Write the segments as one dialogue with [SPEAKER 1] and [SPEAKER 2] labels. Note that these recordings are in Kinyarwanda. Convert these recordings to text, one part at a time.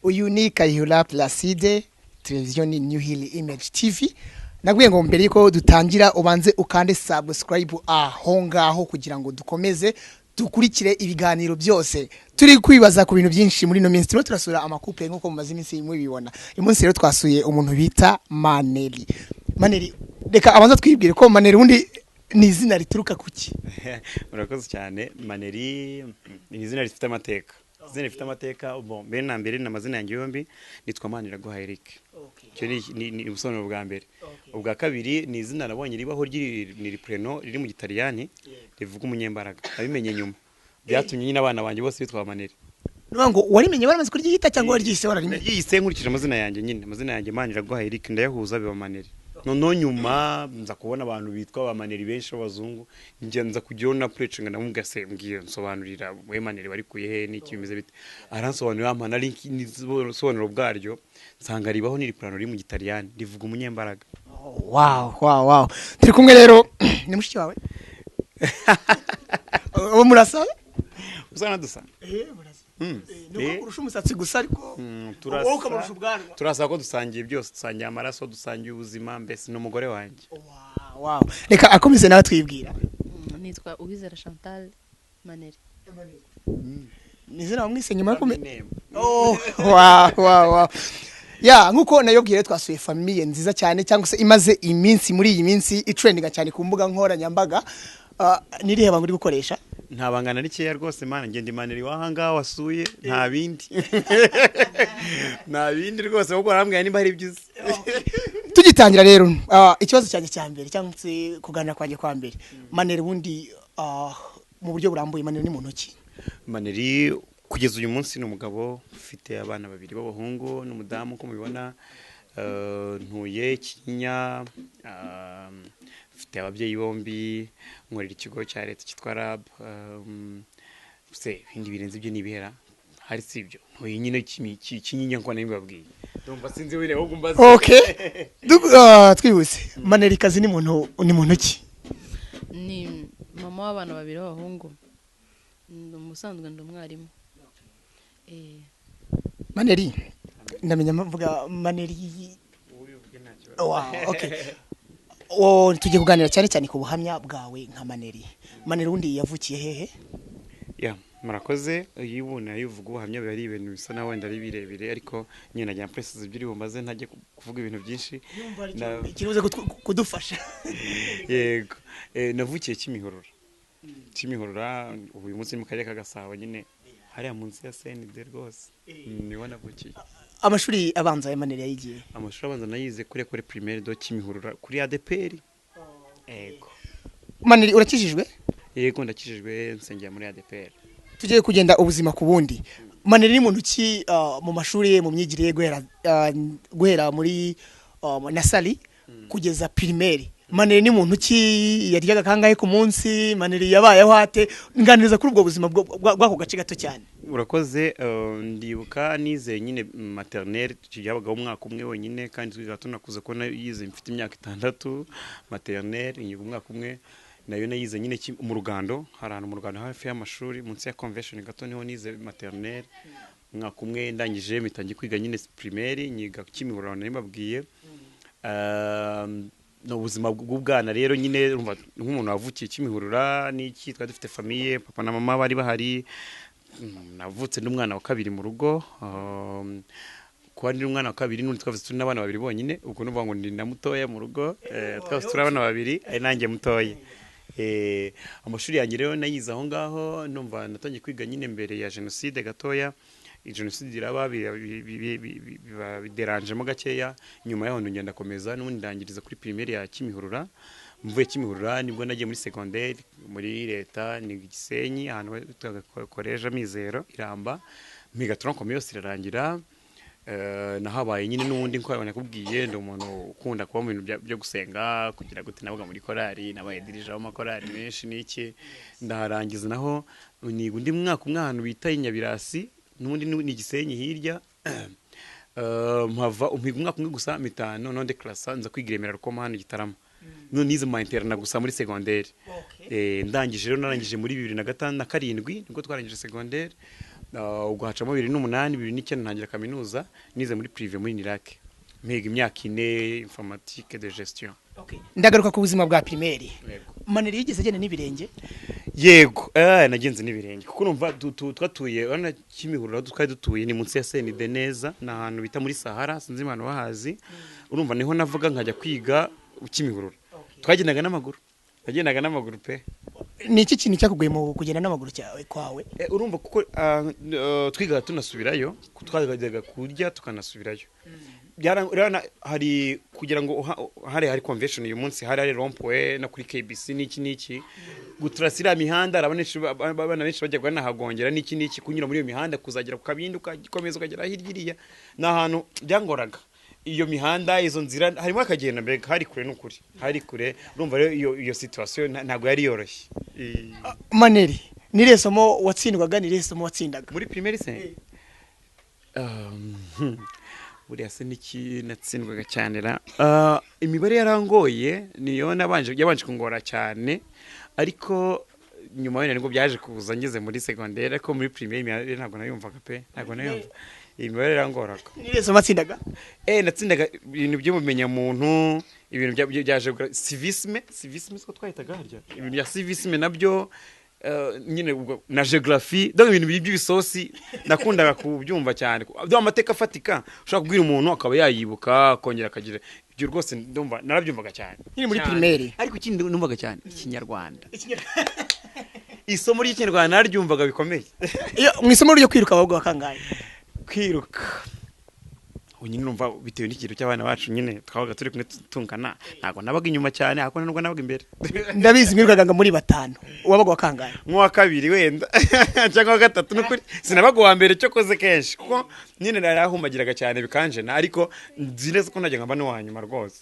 [SPEAKER 1] Uyu ni Kayihura Placide, televiziyo ni New Hill Image TV. Nabwiye ngo mbere yuko dutangira ubanze ukande subscribe aho ngaho kugira ngo dukomeze dukurikire ibiganiro byose. Turi kwibaza ku bintu byinshi muri ino minsi, turimo turasura ama couple nk'uko mumaze iminsi mubibona. Uyu munsi rero twasuye umuntu bita Maneri. Maneri, reka abanza twibwire ko Maneri ubundi ni izina rituruka kuki?
[SPEAKER 2] Murakoze cyane. Maneri ni izina rifite amateka, izina rifite amateka. Bon, mbere na mbere ni amazina yanjye yombi, nitwa Maniraguha Eric. Icyo ni ubusobanuro bwa mbere. Ubwa kabiri, ni izina nabonye ribaho ni prénom riri mu Gitaliyani rivuga umunyembaraga. Nabimenye nyuma, byatumye nyine abana banjye bose bitwa Maneri.
[SPEAKER 1] Nuvuga ngo warimenye baramaze kuryita cyangwa waryise wararimenye?
[SPEAKER 2] Naryiyise nkurikije amazina yanjye nyine, amazina yanjye Maniraguha Eric, ndayahuza biba Maneri. Noneho nyuma nza kubona abantu bitwa ba Maneri benshi b'abazungu, njya nza kujyaho na preaching, ndamubwira: "Se mbwiye, nsobanurira, we Maneri warikuye he, n'iki, bimeze bite?" Aransobanurira, ampa na link n'ubusobanuro bwaryo, nsanga ribaho, ni prénom riri mu Gitaliyani rivuga umunyembaraga.
[SPEAKER 1] Wow, turi kumwe rero ni mushiki wawe uwo murasa.
[SPEAKER 2] Usa na dusa.
[SPEAKER 1] Eh, murasa. Ni uko kurusha umusatsi gusa, ariko
[SPEAKER 2] Turasa.
[SPEAKER 1] wowe ukamurusha ubwanwa.
[SPEAKER 2] Turasa ko dusangiye byose, dusangiye amaraso, dusangiye ubuzima, mbese ni umugore wanjye.
[SPEAKER 1] Wow, reka akomeze nawe twibwira.
[SPEAKER 3] Nitwa Uwizera Chantal Maneri.
[SPEAKER 1] Ni izina wamwise nyuma yo kumenya?
[SPEAKER 2] Name.
[SPEAKER 1] Oh, wow. Ya, nkuko nayobwiye, twasuye famille nziza cyane, cyangwa se imaze iminsi, muri iyi minsi itrendinga cyane ku mbuga nkoranyambaga. Nirihe banga uri gukoresha?
[SPEAKER 2] Nta banga na rikeya rwose, mana. Ngenda Maneri wahangaha wasuye, nta bindi, nta bindi rwose, kuko arambwira nimba hari ibyo uzi.
[SPEAKER 1] Tugitangira rero, ikibazo cyanjye cya mbere, cyangwa se kuganira kwanjye kwa mbere, Maneri ubundi, mu buryo burambuye, Maneri ni muntu ki?
[SPEAKER 2] Maneri kugeza uyu munsi ni umugabo ufite abana babiri b'abahungu n'umudamu uko mubibona. Ntuye Kinyinya, mfite ababyeyi bombi, nkorera ikigo cya leta cyitwa RAB. Se ibindi birenze ibyo ni ibihera hari? Si ibyo, ntuye nyine Kinyinya nkuko nabibabwiye. Ndumva sinzi wire ahubwo mbaze.
[SPEAKER 1] Okay, twihuse, Maneri kazi ni muntu ki?
[SPEAKER 3] Ni mama w'abana babiri b'abahungu. Ndi umusanzwe, ndi umwarimu.
[SPEAKER 1] Maneri, ndamenya mvuga Maneri. Wow, okay. Oh, tugiye kuganira cyane cyane ku buhamya bwawe nka Maneri. Maneri ubundi yavukiye hehe?
[SPEAKER 2] Ya, murakoze. Iyo ubona iyo uvuga ubuhamya biba ari ibintu bisa naho wenda ari birebire, ariko nyine nagira press ibyo uri bumbaze, ntajye kuvuga ibintu byinshi.
[SPEAKER 1] Kiribuze kudufasha.
[SPEAKER 2] Yego. Navukiye Kimihurura. Kimihurura ubu uyu munsi ni mu karere ka Gasabo nyine, hariya munsi ya CND rwose. Niho navukiye.
[SPEAKER 1] Amashuri abanza ya Maneri yayigiye?
[SPEAKER 2] Amashuri abanza nayize kuri École Primaire de Kimihurura, kuri ADPR. Yego.
[SPEAKER 1] Maneri, urakijijwe?
[SPEAKER 2] Yego, ndakijijwe, nsengera muri ADPR.
[SPEAKER 1] Tugiye kugenda ubuzima ku bundi. Maneri ni muntu ki mu mashuri ye, mu myigire ye, guhera muri nursery kugeza primaire? Maneri ni muntu ki? Yaryaga kangahe ku munsi? Maneri yabayeho ate? Nganiriza kuri ubwo buzima bw'ako gace gato cyane.
[SPEAKER 2] Urakoze. Ndibuka nize nyine maternelle, icyo gihe habagaho umwaka umwe wenyine, kandi twiga tunakuze ko yize mfite imyaka 6. Maternelle nyiga umwaka umwe, nayo nayize nyine mu Rugando. Hari ahantu mu Rugando hafi y'amashuri, munsi ya convention gato, niho nize maternelle umwaka umwe. Ndangije mpita njya kwiga nyine primaire, nyiga Kimihurura nari mbabwiye. Ni ubuzima bw'ubwana rero nyine, urumva nk'umuntu wavukiye Kimihurura n'iki, twari dufite famille, papa na mama bari bahari. Navutse n'umwana wa kabiri mu rugo. Kuba ndi umwana wa kabiri, n'undi twavutse turi n'abana babiri bonyine, ubwo nuvuga ngo ndi na mutoya mu rugo. Twavutse turi abana babiri, ari nanjye mutoya. Amashuri yanjye rero nayize aho ngaho. Numva natangiye kwiga nyine mbere ya jenoside gatoya. Jenoside iraba, biba bideranjemo gakeya. Nyuma yaho ndongera ndakomeza, n'ubundi ndangiriza kuri primaire ya Kimihurura. Mvuye Kimihurura nibwo nagiye muri secondaire muri leta, ni Gisenyi, ahantu bitaga Collège Amizero Iramba, mpiga tronc commun yose irarangira. Nahabaye nyine n'ubundi nko nakubwiye, ndi umuntu ukunda kuba mu bintu byo gusenga, kugira gute, nabaga muri korali, nabaye dirigeant w'amakorali menshi n'iki. Ndaharangiza, naho niga undi mwaka umwe ahantu bita i Nyabirasi, n'ubundi ni Gisenyi hirya. Mpava umpiga umwaka umwe gusa, mpita noneho ndekarasa, nza kwiga i Remera Rukoma hano i Gitarama. None nize mu internat gusa muri secondaire. Ndangije rero, narangije muri 2006 na 7, nibwo twarangije secondaire. Ubwo hacamo 2008, 2009 ntangira kaminuza, nize muri privé muri UNILAK, mpiga imyaka 4 informatique de gestion.
[SPEAKER 1] Ndagaruka ku buzima bwa primaire.
[SPEAKER 2] Yego.
[SPEAKER 1] Maneri yigeze agenda n'ibirenge?
[SPEAKER 2] Yego, nagenze n'ibirenge kuko numva twatuye, urabona Kimihurura twari dutuye ni munsi ya CND neza, ni ahantu bita muri Sahara, sinzi abantu bahazi. Urumva niho navuga nkajya kwiga Kimihurura, twagendaga n'amaguru, nagendaga n'amaguru pe.
[SPEAKER 1] Ni iki kintu cyakuguye mu kugenda n'amaguru cyawe kwawe?
[SPEAKER 2] Urumva kuko twigaga tunasubirayo, twajyaga kurya tukanasubirayo. Urabona hari kugira ngo hari convention uyu munsi, hari rond-point no kuri KBC n'iki n'iki, guturasa iriya mihanda, hari abana benshi bajyaga banahagongera n'iki n'iki, kunyura muri iyo mihanda kuzagera ku Kabindi ugakomeza ukagera hirya iriya, ni ahantu byangoraga. Iyo mihanda, izo nzira harimo akagenda, mbega hari kure, n'ukuri hari kure. Urumva rero iyo situation ntabwo yari yoroshye.
[SPEAKER 1] Maneri, ni irihe somo watsindwaga, ni irihe somo watsindaga?
[SPEAKER 2] Muri primaire se? Buriya se niki natsindwaga cyane ra? Imibare yarangoye, niyo nabanje, yabanje kungora cyane, ariko nyuma wenda nibwo byaje kuza ngeze muri secondaire. Ariko muri primaire imibare ntabwo nayumvaga pe, ntabwo nayumva, imibare yarangoraga.
[SPEAKER 1] Ni irihe somo watsindaga?
[SPEAKER 2] Natsindaga ibintu by'ubumenyamuntu, ibintu bya civisme, civisme siko twahitaga harya, ibintu bya civisme nabyo, nyine ubwo na geography, donc ibintu by'ibisosi nakundaga kubyumva cyane. Byo amateka afatika ushobora kubwira umuntu akaba yayibuka akongera akagira ibyo, rwose ndumva narabyumvaga cyane.
[SPEAKER 1] Nkiri muri
[SPEAKER 2] Cyane.
[SPEAKER 1] primaire.
[SPEAKER 2] Ariko ikindi numvaga cyane, Ikinyarwanda, isomo ry'Ikinyarwanda nararyumvaga bikomeye.
[SPEAKER 1] Iyo mu isomo ryo kwiruka wabaga kangahe?
[SPEAKER 2] Kwiruka ubu nyine urumva bitewe n'ikigero cy'abana bacu nyine twabaga turi kumwe tungana, ntabwo nabaga inyuma cyane ariko nubwo nabaga imbere.
[SPEAKER 1] Ndabizi mwirukaga muri batanu, wabaga wa kangahe?
[SPEAKER 2] Nk'uwa kabiri wenda cyangwa uwa gatatu, n'ukuri sinabaga uwa mbere cyokoze kenshi kuko nyine narahumagiraga cyane bikanjena, ariko nzi neza ko najyaga mba n'uwa nyuma rwose.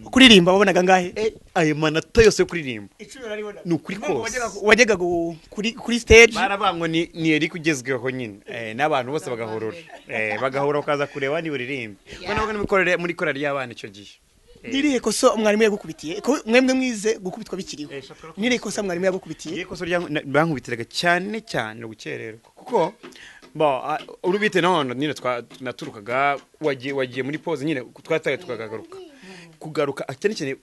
[SPEAKER 1] Kuririmba wabonaga angahe?
[SPEAKER 2] Ayo manota yose yo kuririmba, ni ukuri kose.
[SPEAKER 1] Wajyaga kuri stage.
[SPEAKER 2] Baravuga ngo ni Eric ugezweho nyine, n'abantu bose bagahurura, bagahura bakaza kureba niba uririmba, kuko nabaga no muri korali y'abana icyo gihe.
[SPEAKER 1] Nirihe kosa mwarimu yagukubitiye? Ko mwemwe mwize gukubitwa bikiriho, nirihe kosa mwarimu yagukubitiye?
[SPEAKER 2] Igihe kosa bankubitiraga cyane cyane ni ugukererwa, kuko bo urubite none nyine naturukaga wagiye muri pause nyine, twataye tukagaruka, kugaruka cyane cyane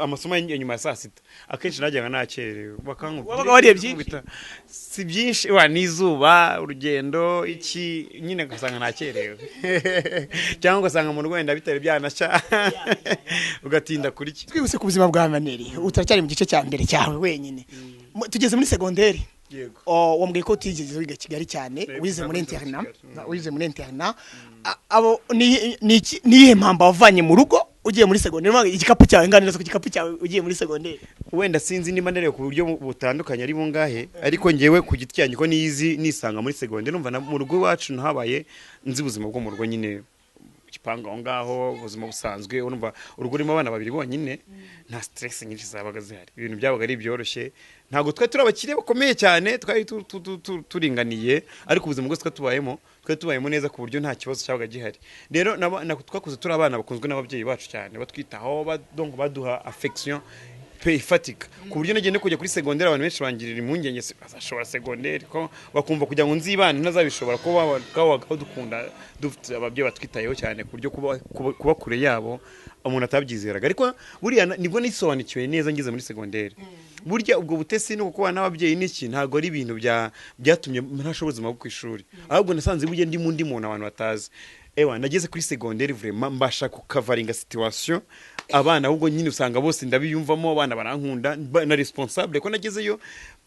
[SPEAKER 2] amasomo ya nyuma ya saa sita akenshi najyaga nakerewe, bakankubita.
[SPEAKER 1] Wabaga wariye byinshi?
[SPEAKER 2] Bankubita. Si byinshi wa n'izuba, urugendo, iki nyine, ugasanga nakerewe cyangwa ugasanga mu rwenda bitari byanashya, ugatinda kuri ki.
[SPEAKER 1] Twihuse ku buzima bwa Maneri, utaracyari mu gice cya mbere cyawe wenyine. Tugeze muri segonderi.
[SPEAKER 2] Yego.
[SPEAKER 1] Oh, wambwiye ko utigeze wiga Kigali cyane.
[SPEAKER 2] Yego,
[SPEAKER 1] wize muri
[SPEAKER 2] ntabwo nize
[SPEAKER 1] internat.
[SPEAKER 2] Kigali.
[SPEAKER 1] Wize muri internat. Abo ni iyihe mpamba wavanye mu rugo ugiye muri segonderi? Niyo mpamvu igikapu cyawe, nganiriza ku gikapu cyawe ugiye muri segonderi.
[SPEAKER 2] Wenda sinzi niba ndareba ku buryo butandukanye ari bungahe, ariko ngewe ku giti cyanjye ko niyizi nisanga muri segonderi, numva mu rugo iwacu nahabaye nzi ubuzima bwo mu rugo nyine, igipangu aho ngaho, ubuzima busanzwe. Urumva urugo rurimo abana babiri bonyine, nta stress nyinshi zabaga zihari, ibintu byabaga ari byoroshye. Ntabwo twari turi abakire bakomeye cyane, twari turinganiye, ariko ubuzima bwose twari tubayemo neza ku buryo nta kibazo cyabaga gihari. Rero twakuze turi abana bakunzwe n'ababyeyi bacu cyane, batwitaho, donc baduha affection pe ifatika, ku buryo nagiye no kujya kuri segonderi abantu benshi bangirira impungenge se azashobora segonderi, ko bakumva kugira ngo nzibane ntazabishobora, ko babaga dukunda, dufite ababyeyi batwitayeho cyane, ku buryo kuba kure yabo umuntu atabyizeraga. Ariko buriya nibwo nisobanukiwe neza ngeze muri segonderi, burya ubwo butesi no kubana n'ababyeyi n'iki ntabwo ari ibintu byatumye ntashobora ubuzima bwo ku ishuri, ahubwo nasanze burya ndi mu ndi muntu abantu batazi. Ewa, nageze kuri segonderi vraiment mbasha kukavaringa situation, abana ahubwo nyine usanga bose ndabiyumvamo, abana barankunda, na responsable, ko nagezeyo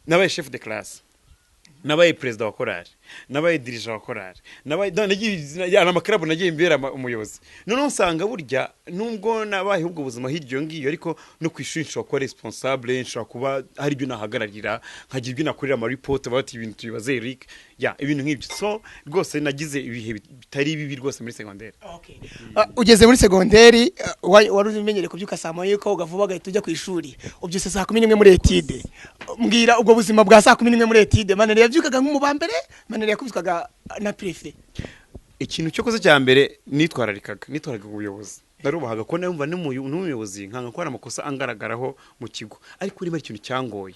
[SPEAKER 2] nabaye chef de classe, nabaye perezida wa korali, nabaye dirigeant wa korali, nabaye nagiye ama club, nagiye mbera umuyobozi. Noneho nsanga burya nubwo nabaye ubwo buzima hirya iyo ngiyo, ariko no ku ishuri nshobora kuba responsable, nshobora kuba hari ibyo nahagararira, nkagira ibyo nakorera ama report, bati ibintu tubibaze Eric, ya ibintu nk'ibyo. So rwose nagize ibihe bitari bibi rwose muri secondaire.
[SPEAKER 1] Ugeze muri segonderi, wari umenyereye kubyuka saa moya, ukoga vuba ugahita ujya ku ishuri, ubyutse saa 11 muri étude. Mbwira ubwo buzima bwa saa 11 muri étude. Maneri yabyukaga nk'umu mbere, Maneri yakubitwaga na préfet?
[SPEAKER 2] Ikintu cyo koze cya mbere nitwararikaga ubuyobozi, narubahaga ko numva n'umuyobozi nkanga ko hari amakosa angaragaraho mu kigo. Ariko niba ari ikintu cyangoye,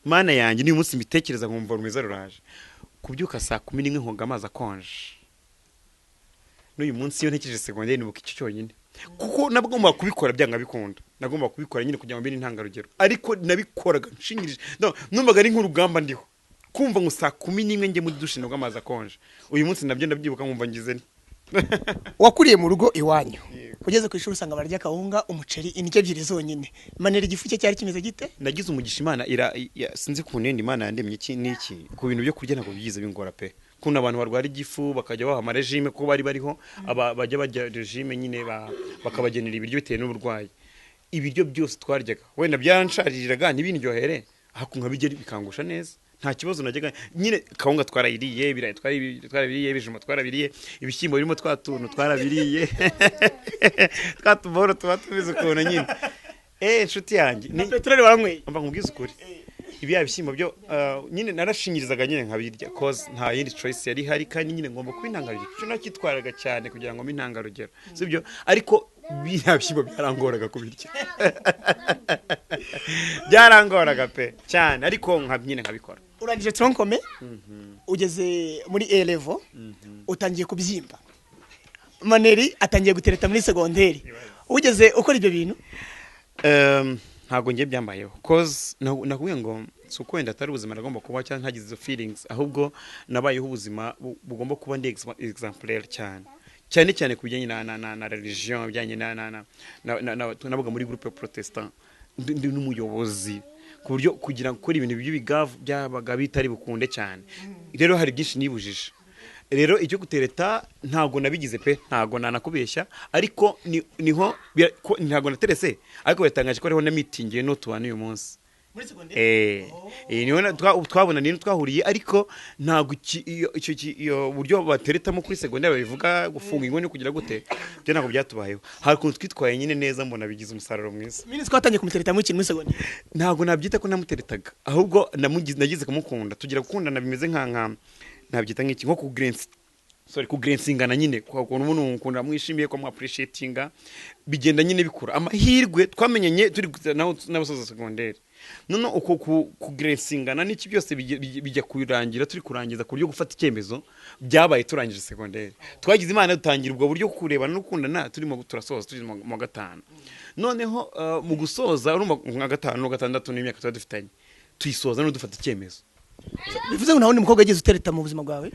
[SPEAKER 2] Mana yanjye, n'uyu munsi mbitekereza nkumva rumeza ruraje. Kubyuka saa 11 nkoga amazi akonje. N'uyu munsi iyo ntekereje segonderi nibuka icyo cyonyine, kuko nagombaga kubikora byanga bikunda. Nagombaga kubikora nyine kugira ngo mbe intangarugero, ariko nabikoraga nshinyirije. No, numvaga ari nk'urugamba ndiho, kumva ngo saa 11 njye muri dushe noga amazi akonje. Uyu munsi nabyo ndabyibuka nkumva ngize nti.
[SPEAKER 1] Wakuriye mu rugo iwanyu, ugeze ku ishuri usanga barya akawunga, umuceri, indyo ebyiri zonyine. Manera, igifu cye cyari kimeze gite?
[SPEAKER 2] Nagize umugisha, Imana ira sinzi ukuntu yenda Imana yandemye iki n'iki, ku bintu byo kurya ntabwo byigize bingora pe. Kuno abantu barwara igifu bakajya baha amarégime, kuko bari bariho aba bajya bajya régime nyine, bakabagenera ibiryo bitewe n'uburwayi. Ibiryo byose twaryaga wenda byanshaririraga ntibindyohere, ariko nkabirya bikangusha neza, nta kibazo najyaga nyine. Kawunga twarayiriye, ibirayi twarabiriye, ibijumba twarabiriye, ibishyimbo birimo twa tuntu twarabiriye, twa tuboro tuba tumeze ukuntu nyine. Inshuti yanjye
[SPEAKER 1] Na peteroli waranyweye?
[SPEAKER 2] Mba nkubwize ukuri, ibya bishyimbo byo nyine narashinyirizaga nyine nkabirya, cause nta yindi choice yari ihari, kandi nyine ngomba kuba intangarugero. Icyo nakitwaraga cyane kugira ngo mbe intangarugero, sibyo? Ariko biriya bishyimbo byarangoraga kubirya, byarangoraga pe cyane, ariko nka nyine nkabikora.
[SPEAKER 1] Urangije tronc commun, ugeze muri A level, utangiye kubyimba. Maneri atangiye gutereta muri segonderi. Ugeze ukora ibyo bintu?
[SPEAKER 2] Ntabwo ngiye byambayeho, cause nakubwiye ngo si uko wenda atari ubuzima nagomba kuba cyangwa ntagize izo feelings, ahubwo nabayeho ubuzima bugomba kuba ndi exemplaire cyane cyane cyane ku bijyanye na religion, bijyanye na nabaga muri groupe protestant, ndi n'umuyobozi, ku buryo kugira ngo gukora ibintu by'ibigavu byabaga bitari bukunde cyane. Rero hari byinshi nibujije. Rero icyo gutereta ntabwo nabigize pe, ntabwo nanakubeshya, ariko niho ntabwo naterese, ariko biratangaje ko ariho na meeting no tubana uyu munsi.
[SPEAKER 1] Muri segonderi?
[SPEAKER 2] Eh, niho twabona, niho twahuriye, ariko ntabwo icyo iyo buryo bateretamo kuri segonderi babivuga gufunga ingo no kugira gute, byo ntabwo byatubayeho. Hari ukuntu twitwaye nyine neza, mbona bigize umusaruro mwiza.
[SPEAKER 1] Minisitiri, twatangiye kumutereta mu kintu muri segonderi?
[SPEAKER 2] Ntabwo nabyita ko namuteretaga, ahubwo nagize kumukunda, tugira gukundana bimeze nka nabyita nk'iki, nko kugrensi, sorry, kugrensingana nyine, kwa ukuntu umuntu ukunda mwishimiye ko mu appreciatinga, bigenda nyine bikura. Amahirwe twamenyanye turi n'abasoza segonderi. None uko kugrensingana n'iki byose bijya kurangira turi kurangiza, ku buryo gufata icyemezo byabaye turangije segonderi. Twagize Imana dutangira ubwo buryo kurebana no gukundana turimo turasoza, turi mu wa gatanu. Noneho mu gusoza, urumva nka gatanu gatandatu n'imyaka tuba dufitanye, tuyisoza no dufata icyemezo.
[SPEAKER 1] Bivuze ngo nta wundi mukobwa yagize utereta mu buzima bwawe?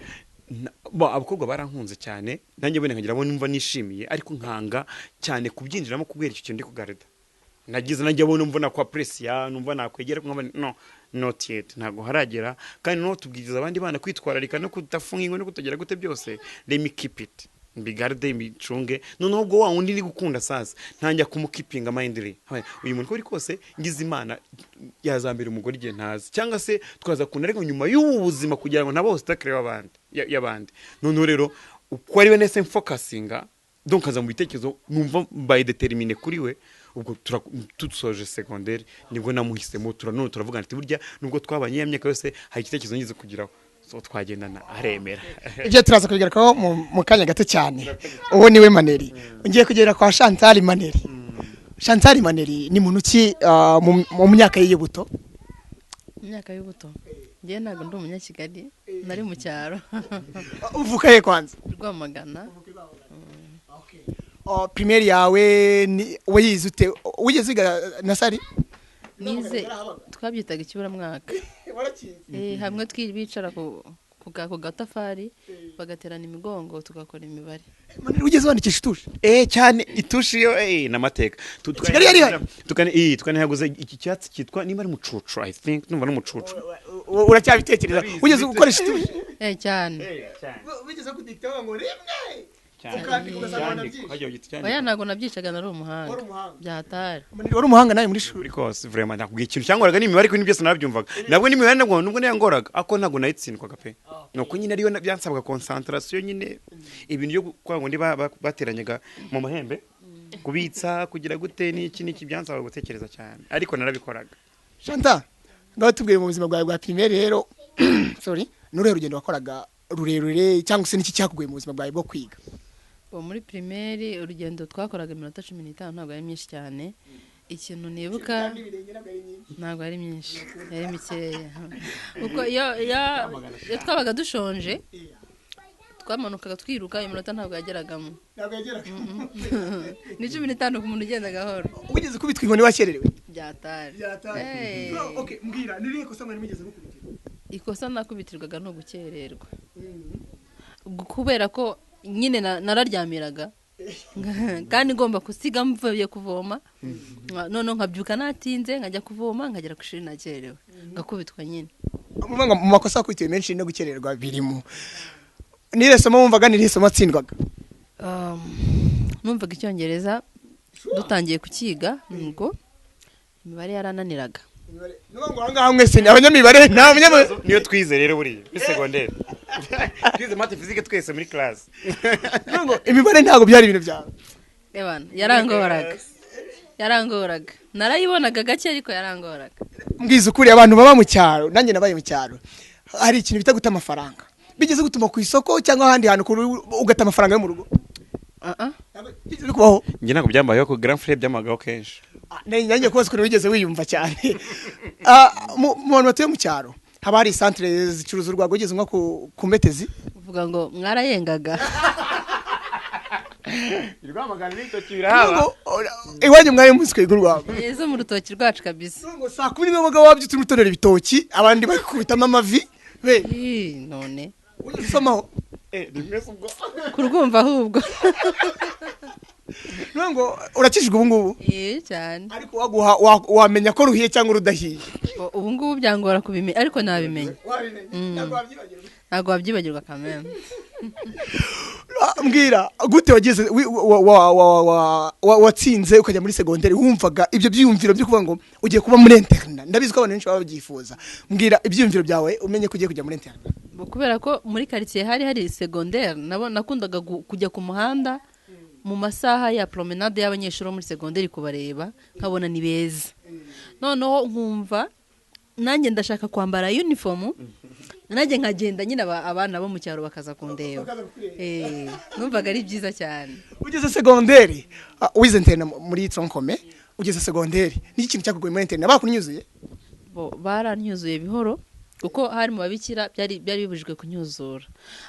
[SPEAKER 2] Bo, abakobwa barankunze cyane, nanjye wenda nkagira abo numva nishimiye, ariko nkanga cyane kubyinjiramo kubera icyo kintu ndi kugarida. Nagize nanjye abo numva nakwa appreciate, numva nakwegera, ariko nkaba no, not yet, ntabwo haragera. Kandi no tubwiriza abandi bana kwitwararika no kudafunga ingo no kutagira gute byose. Let me keep it, mbigarde, mbicunge. Noneho ubwo wa wundi ndi gukunda sasa ntanjya kumukeepinga mindly. Uyu muntu uko biri kose ngize Imana yazambera umugore igihe ntazi, cyangwa se twaza kunda, ariko nyuma y'ubu buzima, kugira ngo ntaba obstacle y'abandi y'abandi. Noneho rero uko ari we nese mfocusinga, donc aza mu bitekerezo, numva mbaye déterminé kuri we. Ubwo dusoje secondaire nibwo namuhisemo, turanone turavugana ati burya nubwo twabanye ya myaka yose hari igitekerezo ngize kugiraho, so twagendana, aremera.
[SPEAKER 1] Ibyo turaza kubigarukaho mu kanya gato cyane. Uwo niwe Maneri. Ngiye kugera kwa Chantal Maneri. Chantal Maneri ni muntu ki mu myaka ye y'ubuto?
[SPEAKER 3] Mu myaka y'ubuto, njyewe ntabwo ndi umunyakigali, nari mu cyaro.
[SPEAKER 1] Uvuka he kwanza?
[SPEAKER 3] Rwamagana.
[SPEAKER 1] Oh, primaire yawe ni wayize ute? Wigeze wiga nursery?
[SPEAKER 3] Nize, twabyitaga ikiburamwaka. Hamwe bicara ku gatafari bagaterana imigongo tugakora imibare.
[SPEAKER 1] Maneri, wigeze wandikisha itushe?
[SPEAKER 2] Eh, cyane, itushi yo n'amateka.
[SPEAKER 1] Kigali yari ihari?
[SPEAKER 2] Tukanihaguza iki cyatsi cyitwa niba ari mucucu, I think numva ari umucucu.
[SPEAKER 1] Uracyabitekereza? Wigeze gukoresha itushe?
[SPEAKER 3] Eh, cyane.
[SPEAKER 1] Wigeze kudikita ngo rimwe ukandika ugasanga wanabyishe?
[SPEAKER 3] Oya, ntabwo nabyicaga, nari umuhanga.
[SPEAKER 1] Wari umuhanga.
[SPEAKER 3] Byahatari.
[SPEAKER 1] Maneri, wari umuhanga nawe muri shuri?
[SPEAKER 2] Kuri kose vraiment nakubwiye, ikintu cyangoraga ni imibare, ariko ni byose narabyumvaga. Nabwo n'imibare nabwo nubwo niyangoraga, ariko ntabwo nayitsindwaga pe. Nuko nyine ariyo byansabaga concentration nyine, ibintu byo kwa ngo ndi bateranyaga mu mahembe, kubitsa, kugira gute n'iki n'iki, byansabaga gutekereza cyane, ariko narabikoraga.
[SPEAKER 1] Chantal, ngaho tubwiye mu buzima bwawe bwa primaire rero, sorry, n'uruhe rugendo wakoraga rurerure, cyangwa se n'iki cyakugoye mu buzima bwawe bwo kwiga?
[SPEAKER 3] Ubu muri primaire urugendo twakoraga iminota 15, ntabwo ari myinshi cyane. Ikintu nibuka, ntabwo ari myinshi, yari mikeya, kuko iyo twabaga dushonje twamanukaga twiruka, iminota ntabwo yageragamo.
[SPEAKER 1] Ntabwo yageraga.
[SPEAKER 3] Ni 15 ku muntu ugenda gahoro.
[SPEAKER 1] Wigeze kubitwa inkoni wakererewe?
[SPEAKER 3] Byatari. Hey.
[SPEAKER 1] Okay, mbwira, ni irihe kosa mwari mugeze gukubitira?
[SPEAKER 3] Ikosa nakubitirwaga ni ugukererwa, kubera ko nyine nararyamiraga kandi ngomba gusiga mvuye kuvoma, noneho nkabyuka natinze, nkajya kuvoma, nkagera ku ishuri nakererewe, ngakubitwa nyine.
[SPEAKER 1] Muvuga ngo mu makosa wakubitiwe menshi no gukererwa birimo. Nirihe somo wumvaga, nirihe somo watsindwaga?
[SPEAKER 3] Numvaga icyongereza dutangiye kukiga, ubwo imibare yarananiraga.
[SPEAKER 1] Nuvuga ngo aha ngaha mwese ni abanyamibare, nta abanyamibare?
[SPEAKER 2] Niyo twize rero buriya muri segonderi, twize maths, physique twese muri classe.
[SPEAKER 1] Nuvuga ngo imibare ntabwo byari ibintu byawe?
[SPEAKER 3] Ebana, yarangoraga, yarangoraga, narayibonaga gake ariko yarangoraga.
[SPEAKER 1] Mbwiza ukuri, abantu baba mu cyaro, nanjye nabaye mu cyaro, hari ikintu bita guta amafaranga. Bigeze gutuma ku isoko cyangwa ahandi hantu ugata amafaranga yo mu rugo?
[SPEAKER 3] Ah ah.
[SPEAKER 1] Bigeze bikubaho?
[SPEAKER 2] Njye ntabwo byambayeho, ko grand frère byamagaho kenshi.
[SPEAKER 1] Ah, nanjye kubaza ukuntu wigeze wiyumva cyane. Ah, mu bantu batuye mu cyaro haba hari santere zicuruza urwagwa. Wigeze unywa ku mbetezi?
[SPEAKER 3] Uvuga ngo mwarayengaga?
[SPEAKER 2] Rwamagana n'ibitoki.
[SPEAKER 1] Ngo, iwanyu mwari muzi kwiga urwagwa?
[SPEAKER 3] Zo mu rutoki rwacu kabisa.
[SPEAKER 1] Ngo saa 11 wabaga wabyutse urimo utonora ibitoki, abandi bakubitamo amavi be.
[SPEAKER 3] Ih, none.
[SPEAKER 1] Wigeze usomaho?
[SPEAKER 3] Kurwumva ahubwo.
[SPEAKER 1] Nuvuga ngo urakijijwe ubu ngubu?
[SPEAKER 3] Eh, cyane.
[SPEAKER 1] Ariko waguha wamenya ko ruhiye cyangwa rudahiye?
[SPEAKER 3] Ubu ngubu byangora kubimenya, ariko nabimenya. Ntabwo wabyibagirwa kameme.
[SPEAKER 1] Ah, mbwira gute wagize watsinze ukajya muri segonderi, wumvaga ibyo byiyumviro byo kuvuga ngo ugiye kuba muri internat? Ndabizi ko abantu benshi baba babyifuza. Mbwira ibyiyumviro byawe umenye ko ugiye kujya muri internat.
[SPEAKER 3] Kubera ko muri karitsiye hari hari segonderi, nabo nakundaga kujya ku muhanda mu masaha ya promenade y'abanyeshuri bo muri segonderi kubareba, nkabona ni beza, noneho nkumva nanjye ndashaka kwambara uniform, nanjye nkagenda nyine, abana bo mu cyaro bakaza kundeba. Numvaga ari byiza cyane.
[SPEAKER 1] Ugeze segonderi, wize internat muri tronc commun, ugeze segonderi, ni ikintu cyakugoye muri internat? Bakunyuzuye?
[SPEAKER 3] Bo baranyuzuye bihoro, kuko hari mu babikira, byari bibujijwe kunyuzura,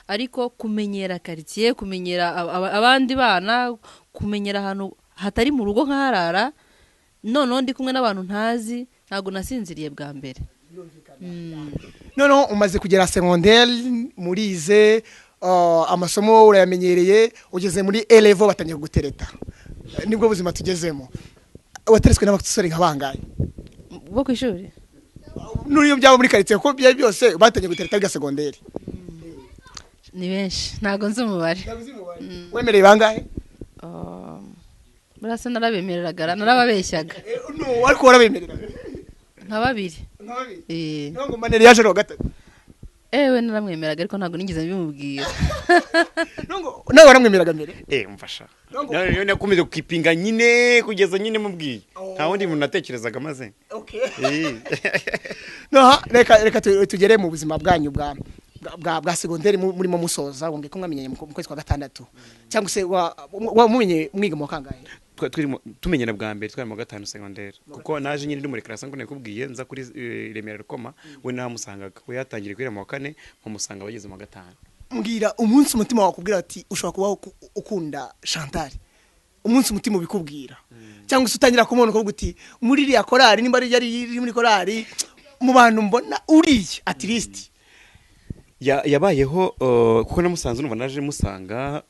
[SPEAKER 3] ariko kumenyera karitsiye, kumenyera abandi bana, kumenyera ahantu hatari mu rugo nkaharara, noneho ndi kumwe n'abantu ntazi, ntabwo nasinziriye bwa mbere.
[SPEAKER 1] Noneho umaze kugera segonderi, murize, amasomo urayamenyereye, ugeze muri A level batangiye kugutereta. Nibwo buzima tugezemo. Wateretswe n'abasore nka bangahe?
[SPEAKER 3] Bo ku ishuri?
[SPEAKER 1] Nuriyo byaba muri karitsiye, kuko byari byose batangiye gutereta biga segonderi.
[SPEAKER 3] Ni benshi, ntabwo nzi umubare.
[SPEAKER 1] Wemereye bangahe?
[SPEAKER 3] Buriya se narabemereraga, narababeshyaga?
[SPEAKER 1] No, ariko warabemerera?
[SPEAKER 3] Nka babiri.
[SPEAKER 1] Nka babiri?
[SPEAKER 3] Eh.
[SPEAKER 1] Niyo ngo maneri yaje ari uwa gatatu?
[SPEAKER 3] Ewe, naramwemeraga ariko ntabwo nigeze mbimubwira.
[SPEAKER 1] Niyo ngo nawe waramwemeraga mbere?
[SPEAKER 2] Eh, mfasha.
[SPEAKER 1] Ntabwo-
[SPEAKER 2] Nawe nakomeje gukipinga nyine kugeza nyine mubwiye.
[SPEAKER 1] Oh.
[SPEAKER 2] Nta wundi muntu natekerezaga maze.
[SPEAKER 1] Okay.
[SPEAKER 2] Eh.
[SPEAKER 1] No, reka tugere mu buzima bwanyu bwa segonderi murimo musoza. Wongeye ko mwamenyanye mu kwezi kwa gatandatu, cyangwa se mumenye mwiga mu wa kangahe?
[SPEAKER 2] Turimo tumenyana bwa mbere twari mu wa gatanu segonderi, kuko naje nyine ndi muri classe, ngo nakubwiye nza kuri Remera Rukoma, we namusangaga, we yatangiriye kuri mu wa kane, nkamusanga bageze mu wa gatanu.
[SPEAKER 1] Mbwira umunsi umutima wakubwira ati ushobora kuba ukunda Chantal, umunsi umutima ubikubwira, cyangwa se utangira kumubona ukavuga uti muri iriya korari, nimba ari yari iri muri korari, mu bantu mbona uriya at least.
[SPEAKER 2] Yabayeho kuko namusanze, numva naje musanga,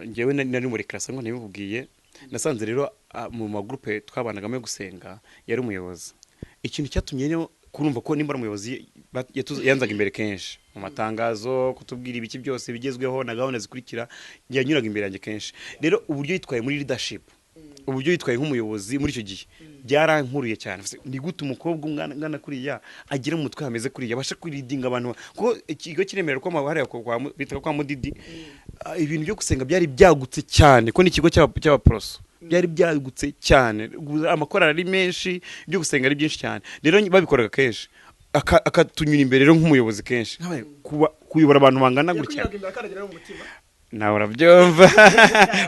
[SPEAKER 2] njyewe nari muri classe, ngo nabimubwiye. Nasanze rero mu magroupe twabanagamo yo gusenga yari umuyobozi. Ikintu cyatumye rero kurumva ko nimba ari umuyobozi, yanzaga imbere kenshi mu matangazo kutubwira ibiki byose bigezweho na gahunda zikurikira, yanyuraga imbere yanjye kenshi. Rero uburyo yitwaye muri leadership, uburyo yitwaye nk'umuyobozi muri icyo gihe byarankuruye cyane. Ni gute umukobwa umwana ungana kuriya agira mu mutwe hameze kuriya, abasha kuleadinga abantu? Kuko ikigo kiremera ko hariya bitaga kwa Mudidi, ibintu byo gusenga byari byagutse cyane, ko ni ikigo cy'abaporoso, byari byagutse cyane, amakorali ari menshi, ibyo gusenga ari byinshi cyane. Rero babikoraga kenshi, akatunyura imbere rero nk'umuyobozi kenshi. Nkabaye kuyobora abantu bangana gutya. Nawe urabyumva.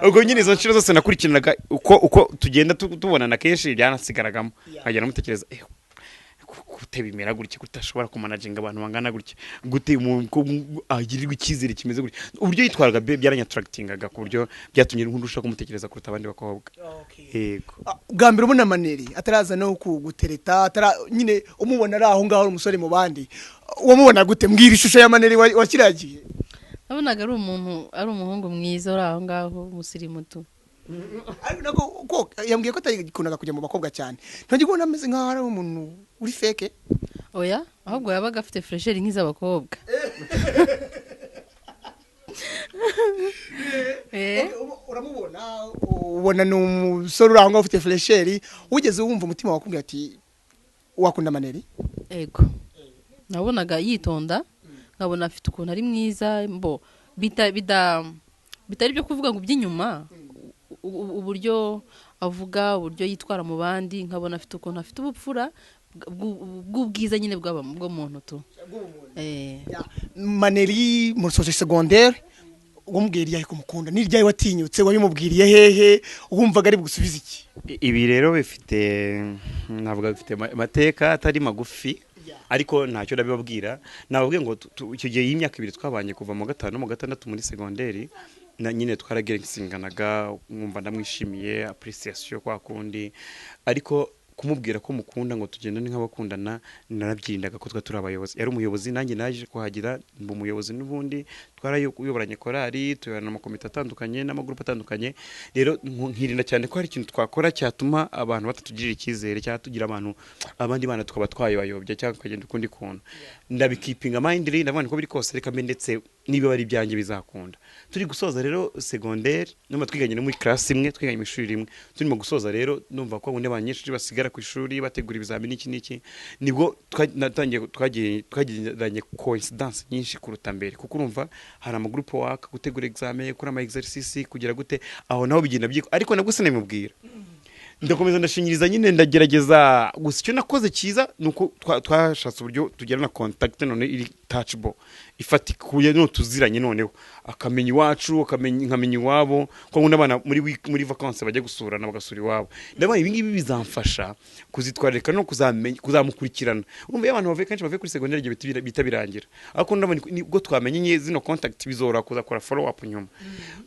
[SPEAKER 2] Ubwo nyine izo nshuro zose nakurikiranaga uko tugenda tubonana kenshi, byanasigaragamo, nkagenda mutekereza: gute bimera gutya? Gute ashobora kumanaginga abantu bangana gutya? Gute umuntu ko agirirwa icyizere kimeze gutya? Uburyo yitwaraga byaranyattractingaga ku buryo byatumye ndushaho kumutekereza kuruta abandi bakobwa. Yego.
[SPEAKER 1] Ah, bwa mbere ubona Maneri ataraza no kugutereta, atara nyine, umubona ari aho ngaho ari umusore mu bandi, wamubona gute? Mbwira ishusho ya Maneri wa kiriya gihe.
[SPEAKER 3] Nabonaga ari umuntu, ari umuhungu mwiza uri aho ngaho, umusirimu tu.
[SPEAKER 1] Ariko nako ko yambwiye ko atakundaga kujya mu bakobwa cyane, ntojya ubona ameze nkaho ari umuntu uri fake?
[SPEAKER 3] Oya, ahubwo yabaga afite fraîcheur nk'iz'abakobwa.
[SPEAKER 1] Okay, uramubona, ubona ni umusore uri aho ngaho ufite fraîcheur. Wigeze wumva umutima wakubwira ati wakunda Maneri?
[SPEAKER 3] Ego, nabonaga yitonda, nkabona afite ukuntu ari mwiza, mbo bita bida bitari byo kuvuga ngo iby'inyuma, uburyo avuga, uburyo yitwara mu bandi, nkabona afite ukuntu afite ubupfura bw'ubwiza nyine bw'umuntu tu.
[SPEAKER 1] Ya, Maneri musoje secondaire, wamubwiye ryari kumukunda? Ni ryari watinyutse? Wabimubwiriye hehe? Wumvaga ari bugusubize iki?
[SPEAKER 2] Ibi rero bifite, navuga bifite amateka atari magufi, ariko ntacyo ndabibabwira. Nababwiye ngo icyo gihe y'imyaka 2 twabanye, kuva mu gatanu no mu gatandatu muri segonderi, na nyine twaragerensinganaga, nkumva ndamwishimiye, appreciation kwa kundi, ariko kumubwira ko mukunda ngo tugendane nk'abakundana narabyirindaga, ko twa turi abayobozi. Yari umuyobozi, nanjye naje kuhagira mba umuyobozi n'ubundi, twarayoboranye korali, tuyoborana amakomite atandukanye n'amagurupe atandukanye. Rero nkirinda cyane ko hari ikintu twakora cyatuma abantu batatugirira icyizere, cyangwa tugira abantu abandi bana tukaba twayibayobya, cyangwa tukagenda ukundi kuntu. Ndabikeepinga mind, ndavuga niko biri kose, reka mbe ndetse niba ari ibyanjye bizakunda. Turi gusoza rero secondaire, numva twiganye no muri class imwe, twiganye mu ishuri rimwe. Turimo gusoza rero, numva ko ubundi abanyeshuri basigara ku ishuri bategura ibizamini iki n'iki, nibwo natangiye twagiye twagiranye coincidence nyinshi kuruta mbere, kuko urumva hari ama group work, gutegura examen, gukora ama exercice, kugira gute, aho naho bigenda byiko, ariko nabwo sinabimubwira. Ndakomeza ndashinyiriza nyine, ndagerageza. Gusa icyo nakoze cyiza ni uko twashatse uburyo tugirana contact none iri touchable, ifatika, ku buryo none tuziranye, noneho akamenya iwacu, akamenya nkamenya iwabo, ko nkunda abana muri week, muri vacances bajya gusurana, bagasura iwabo. Ndabona ibi ngibi bizamfasha kuzitwararika no kuzamenya kuzamukurikirana. Urumva iyo abantu bavuye kenshi bavuye kuri secondaire, ibyo bihita birangira, ariko ndabona nibwo twamenye zino contact bizora kuzakora follow up nyuma.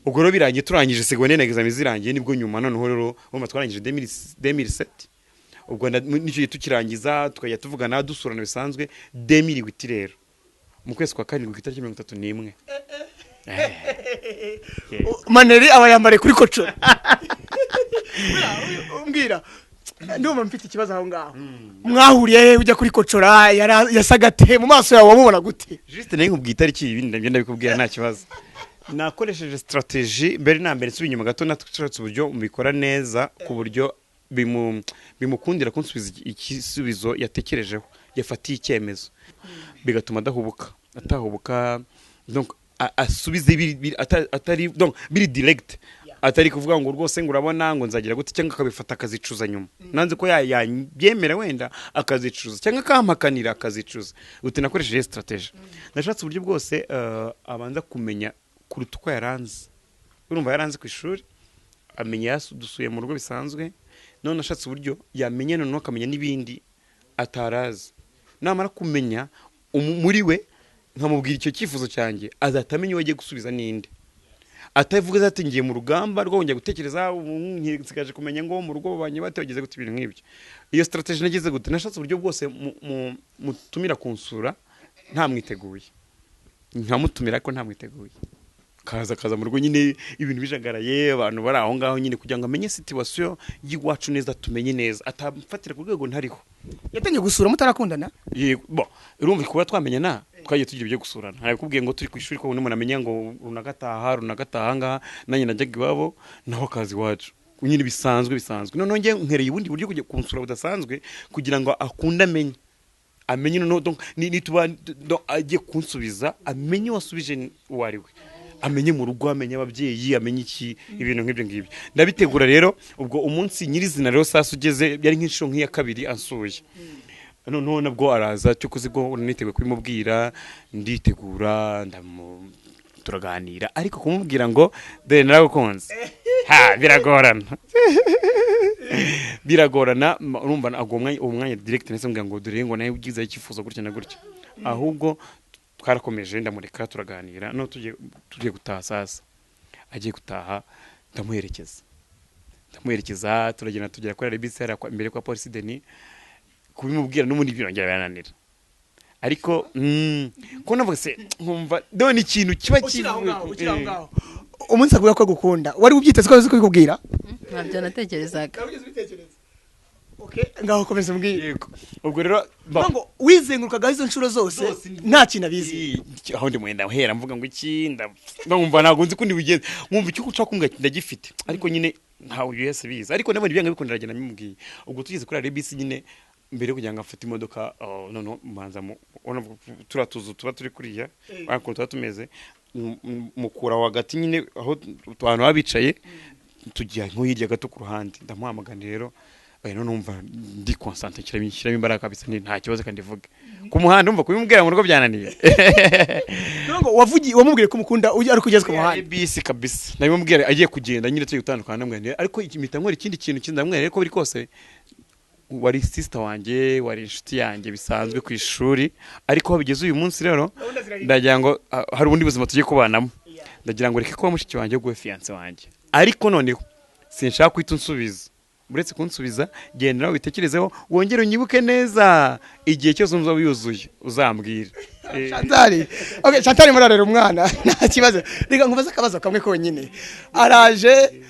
[SPEAKER 2] Ubwo rero birangiye, turangije secondaire na examen zirangiye, nibwo nyuma noneho rero urumva twarangije 2007, ubwo nicyo gihe tukirangiza tukajya tuvugana, dusurana bisanzwe. 2008 rero mu kwezi kwa karindwi ku itariki 31.
[SPEAKER 1] Maneri aba yambariye kuri kocora. Umbwira, ndumva mfite ikibazo aho ngaho. Mwahuriye he ujya kuri kocora? Yasaga ate mu maso yawe? Wamubona gute?
[SPEAKER 2] Juste nayo nkubwiye itariki, ibindi nabyo ndabikubwira, nta kibazo. Nakoresheje strategy mbere na mbere, nsubira inyuma gato, nashatse uburyo mbikora neza ku buryo bimukundira kunsubiza igisubizo yatekerejeho, yafatiye icyemezo, bigatuma adahubuka, atahubuka, donc asubize atari donc biri direct, atari kuvuga ngo rwose ngo urabona ngo nzagira gute, cyangwa akabifata akazicuza nyuma. Nanze ko yabyemera wenda akazicuza, cyangwa akampakanira akazicuza. Uti nakoresheje strategy, nashatse uburyo bwose abanza kumenya kuruta uko yaranze. Urumva yaranze ku ishuri, amenya yadusuye mu rugo bisanzwe, none ashatse uburyo yamenya, noneho akamenya n'ibindi atarazi. Namara kumenya muri we, nkamubwira icyo cyifuzo cyanjye, azahita amenya uwo agiye gusubiza n'indi, atavuga ati ngiye mu rugamba rwo kongera gutekereza, ubu nsigaje kumenya ngo mu rugo babanye bate, bageze gute, ibintu nk'ibyo. Iyo strategy nageze gute? Nashatse uburyo bwose mutumira kunsura ntamwiteguye, nkamutumira ariko ntamwiteguye, kaza kaza mu rugo nyine ibintu bijagaraye, abantu bari aho ngaho nyine, kugira ngo amenye situation y'iwacu neza, tumenye neza, atamfatira ku rwego ntariho.
[SPEAKER 1] Yatangiye gusura mutarakundana?
[SPEAKER 2] Yego, bon, urumva kuba twamenyana twagiye tugira ibyo gusurana. Ntabikubwiye ngo turi ku ishuri, ko umuntu amenya ngo runaka ataha, runaka ataha ngaha, nanjye najyaga iwabo, naho akaza iwacu nyine bisanzwe bisanzwe. Noneho njye nkereye ubundi buryo kujya kunsura budasanzwe, kugira ngo akunde amenye, amenye noneho, donc nituba donc agiye kunsubiza amenye wasubije uwo ari we, amenye mu rugo, amenye ababyeyi, amenye iki, ibintu nk'ibyo ngibyo. Ndabitegura rero. Ubwo umunsi nyirizina rero sasa ugeze, yari nk'inshuro nk'iya kabiri ansuye, noneho nabwo araza, cyo kuzi bwo niteguye kubimubwira, nditegura, ndamu Turaganira, ariko kumubwira ngo dore naragukunze, ha, biragorana, biragorana. Urumva uwo mwanya direct nahise mubwira ngo dore ngo nawe ugize icyifuzo gutya na gutya. Ahubwo twarakomeje, ndamureka turaganira. No tugiye gutaha, sasa agiye gutaha ndamuherekeza, ndamuherekeza, turagenda tugera kuri RBC hariya imbere kwa polisi Denis. Kubimubwira n'ubundi birongera birananira, ariko ko navuga se nkumva none ikintu kiba
[SPEAKER 1] Ukiri aho ngaho, ukiri aho
[SPEAKER 2] Eh.
[SPEAKER 1] ngaho, umunsi akubwira ko agukunda, wari ubyiteze ko azi kubikubwira?
[SPEAKER 3] Ntabyo natekerezaga.
[SPEAKER 1] Okay, ngaho komeza umbwire.
[SPEAKER 2] Yego, ubwo rero
[SPEAKER 1] Ngo wizengurukagaho izo nshuro zose
[SPEAKER 2] Zose
[SPEAKER 1] nta kintu abizi?
[SPEAKER 2] Aho ndi mwenda hera mvuga ngo iki, ndumva ntabwo nzi ko ndibugenze, nkumva icyo ushaka kumbwira ndagifite, ariko nyine ntawe wese bizi, ariko nabonye ibyanga bikunda, aragenda mbimubwiye. Ubwo tugeze kuri RBC nyine, mbere yo kugira ngo afate imodoka, oh, noneho mbanza ubona turiya tuzu tuba turi kuriya ukuntu tuba tumeze, mukura aho hagati nyine aho abantu baba bicaye, tujya nko hirya gato ku ruhande, ndamuhamagana rero. Oya, none numva ndi concentré, nshyiramo imbaraga kabisa, nta kibazo kandi mvuge ku muhanda, umva kubimubwira mu rugo byananiye.
[SPEAKER 1] Ngo wavugiye, wamubwiye ko umukunda ari kugeza ku muhanda?
[SPEAKER 2] Bisi kabisa, nabimubwira agiye kugenda nyine, turi gutandukana, ndamubwira, ariko mpita nkora ikindi kintu kindi, ndamubwira ko biri kose wari sister wanjye, wari inshuti yanjye bisanzwe ku ishuri, ariko aho bigeze uyu munsi rero ndagira ngo hari ubundi buzima tugiye kubanamo, ndagira ngo reke kuba mushiki wanjye, guhe fiancé wanjye, ariko noneho sinshaka guhita unsubiza. Uretse kunsubiza, genda nawe witekerezeho, wongere unyibuke neza, igihe cyose uzaba yuzuye uzambwira.
[SPEAKER 1] Chantal, okay, Chantal murarera umwana, nta kibazo. Reka nkubaze akabazo kamwe konyine. Araje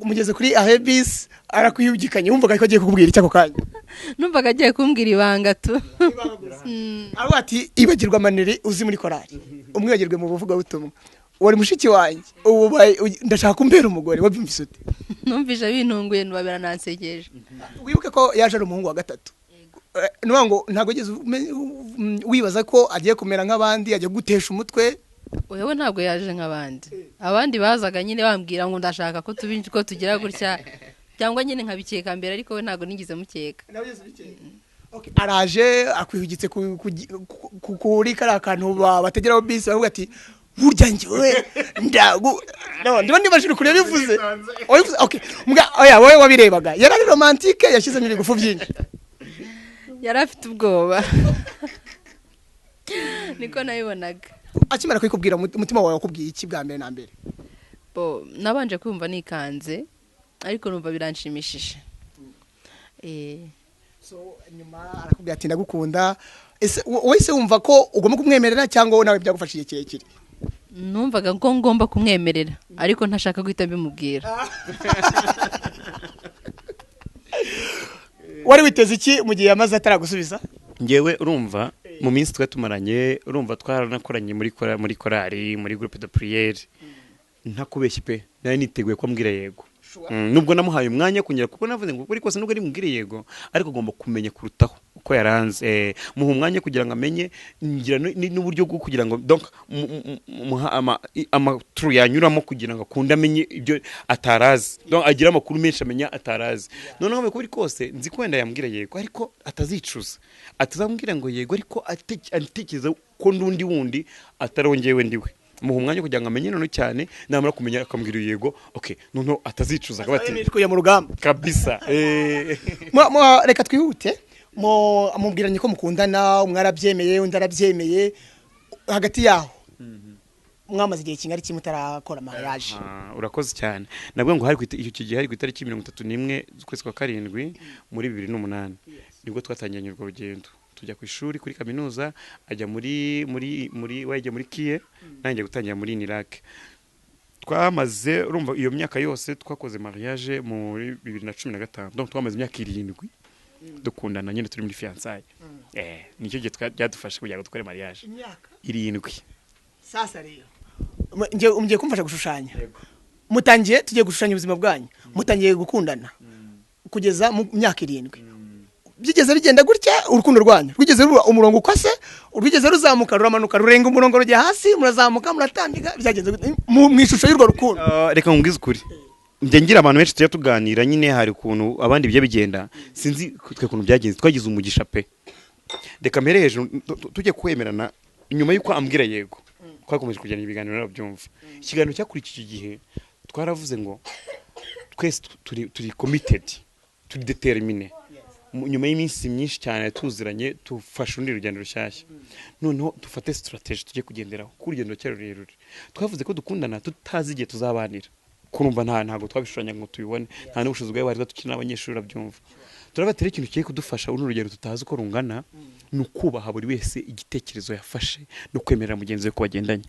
[SPEAKER 1] mugeze kuri ahebis, arakwiyugikanye, wumvaga ko agiye kukubwira icyo ako kanya?
[SPEAKER 3] Numvaga agiye kumbwira ibanga tu.
[SPEAKER 1] Aravuga ati: "Ibagirwa amaneri uzi muri korali, umwibagirwe mu buvugabutumwa, wari mushiki wanjye, ubu ndashaka kumbera umugore." Wabyumvise ute?
[SPEAKER 3] Numvise bintunguye, nuba biranansekeje.
[SPEAKER 1] Wibuke ko yaje ari umuhungu wa gatatu. Ni ukuvuga ngo ntabwo wigeze wibaza ko agiye kumera nk'abandi, agiye gutesha umutwe?
[SPEAKER 3] Wewe ntabwo yaje nk'abandi. Abandi bazaga nyine bambwira ngo ndashaka ko tuba ko tugira gutya, cyangwa nyine nkabikeka mbere, ariko we ntabwo nigeze mukeka.
[SPEAKER 1] Okay, araje akwihugitse kuri kariya kantu bategeraho bisi, baravuga ati: "Burya njyewe ndagu no ndiba nibashije kureba." Bivuze wabivuze, okay mbwa, oya, wowe wabirebaga yari ari romantique, yashyizemo ibigufu byinshi?
[SPEAKER 3] Yari afite ubwoba, niko nabibonaga.
[SPEAKER 1] Akimara kubikubwira, umutima wawe wakubwiye iki bwa mbere na mbere?
[SPEAKER 3] Bo, nabanje kumva nikanze, ariko numva biranshimishije.
[SPEAKER 1] So nyuma arakubwira ati: "Ndagukunda." Ese wowe se wumva ko ugomba kumwemerera, cyangwa wowe nawe byagufashije igihe kirekire?
[SPEAKER 3] Numvaga ko ngomba kumwemerera, ariko ntashaka guhita mbimubwira.
[SPEAKER 1] Wari witeze iki mu gihe yamaze ataragusubiza?
[SPEAKER 2] Ngewe urumva mu minsi twari tumaranye, urumva twaranakoranye muri korali, muri groupe de prière, ntakubeshye pe, nari niteguye ko ambwira yego. Nubwo namuhaye umwanya kongera, kuko navuze ngo kuri kose nubwo ari mubwire yego, ariko agomba kumenya kurutaho uko yaranze. Muha umwanya kugira ngo amenye, ngira n'uburyo bwo kugira ngo donc muha amaturu yanyuramo kugira ngo akunde amenye ibyo atarazi, donc agire amakuru menshi amenya atarazi. Noneho uko biri kose nzi ko wenda yambwira yego, ariko atazicuza, atazambwira ngo yego ariko atekereza ko n'undi wundi atarongewe ndiwe. Muha umwanya kugira ngo amenye noneho cyane, namara kumenya akambwira yego, okay, noneho atazicuza akaba ati
[SPEAKER 1] kujya mu rugamba.
[SPEAKER 2] Kabisa.
[SPEAKER 1] Reka twihute. Mubwiranye ko mukundana, umwe arabyemeye, undi arabyemeye. Hagati yaho mwamaze igihe kingana iki mutarakora mariage?
[SPEAKER 2] Ah, urakoze cyane. Nabwo ngo hari icyo gihe hari ku itariki 31 z'ukwezi kwa karindwi muri 2008, nibwo twatangiranye urwo rugendo, tujya ku ishuri kuri kaminuza, ajya muri we ajya muri KIE, nanjye gutangira muri UNILAK. Twamaze, urumva, iyo myaka yose, twakoze mariage muri 2015, donc twamaze imyaka 7 dukundana nyine, turi muri fiançailles. Nicyo gihe byadufashe kugira ngo dukore mariage.
[SPEAKER 1] Imyaka
[SPEAKER 2] 7.
[SPEAKER 1] Sasa rero ngiye kumfasha gushushanya. Mutangiye, tugiye gushushanya ubuzima bwanyu, mutangiye gukundana kugeza mu myaka 7. Byigeze bigenda gutya? Urukundo rwanyu rwigeze ruba umurongo ukase, rwigeze ruzamuka, ruramanuka, rurenga umurongo rujya hasi, murazamuka, muratambika, byagenze gute mu ishusho y'urwo rukundo?
[SPEAKER 2] Reka nkubwize ukuri, njya ngira abantu benshi tujya tuganira nyine, hari ukuntu abandi bijya bigenda, sinzi twe ukuntu byagenze, twagize umugisha pe. Reka mpere hejuru, tujye kwemerana nyuma y'uko ambwira yego. Twakomeje kugirana ibiganiro n'ababyumva. Ikiganiro cyakurikiye icyo gihe, twaravuze ngo twese turi committed, turi déterminé. Nyuma y'iminsi myinshi cyane tuziranye, tufashe urundi rugendo rushyashya. Noneho dufate strategy tujye kugenderaho kuko urugendo ruracyari rurerure. Twavuze ko dukundana tutazi igihe tuzabanira, kurumva ntabwo twabishushanya ngo tubibone, nta n'ubushobozi bwari buhari, tukiri n'abanyeshuri, urabyumva. Turabatera ikintu kigiye kudufasha uruno rugendo tutazi uko rungana, ni ukubaha buri wese igitekerezo yafashe no kwemerera mugenzi we ko bagendanye.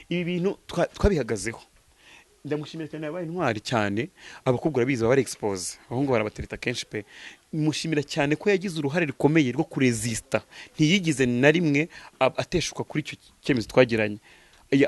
[SPEAKER 2] Ibi bintu twabihagazeho. Ndamushimira cyane, yabaye intwari cyane. Abakobwa urabizi baba bari expose, abahungu barabatereta kenshi pe. Mushimira cyane ko yagize uruhare rukomeye rwo kuresista, ntiyigize na rimwe ateshuka kuri icyo cyemezo twagiranye.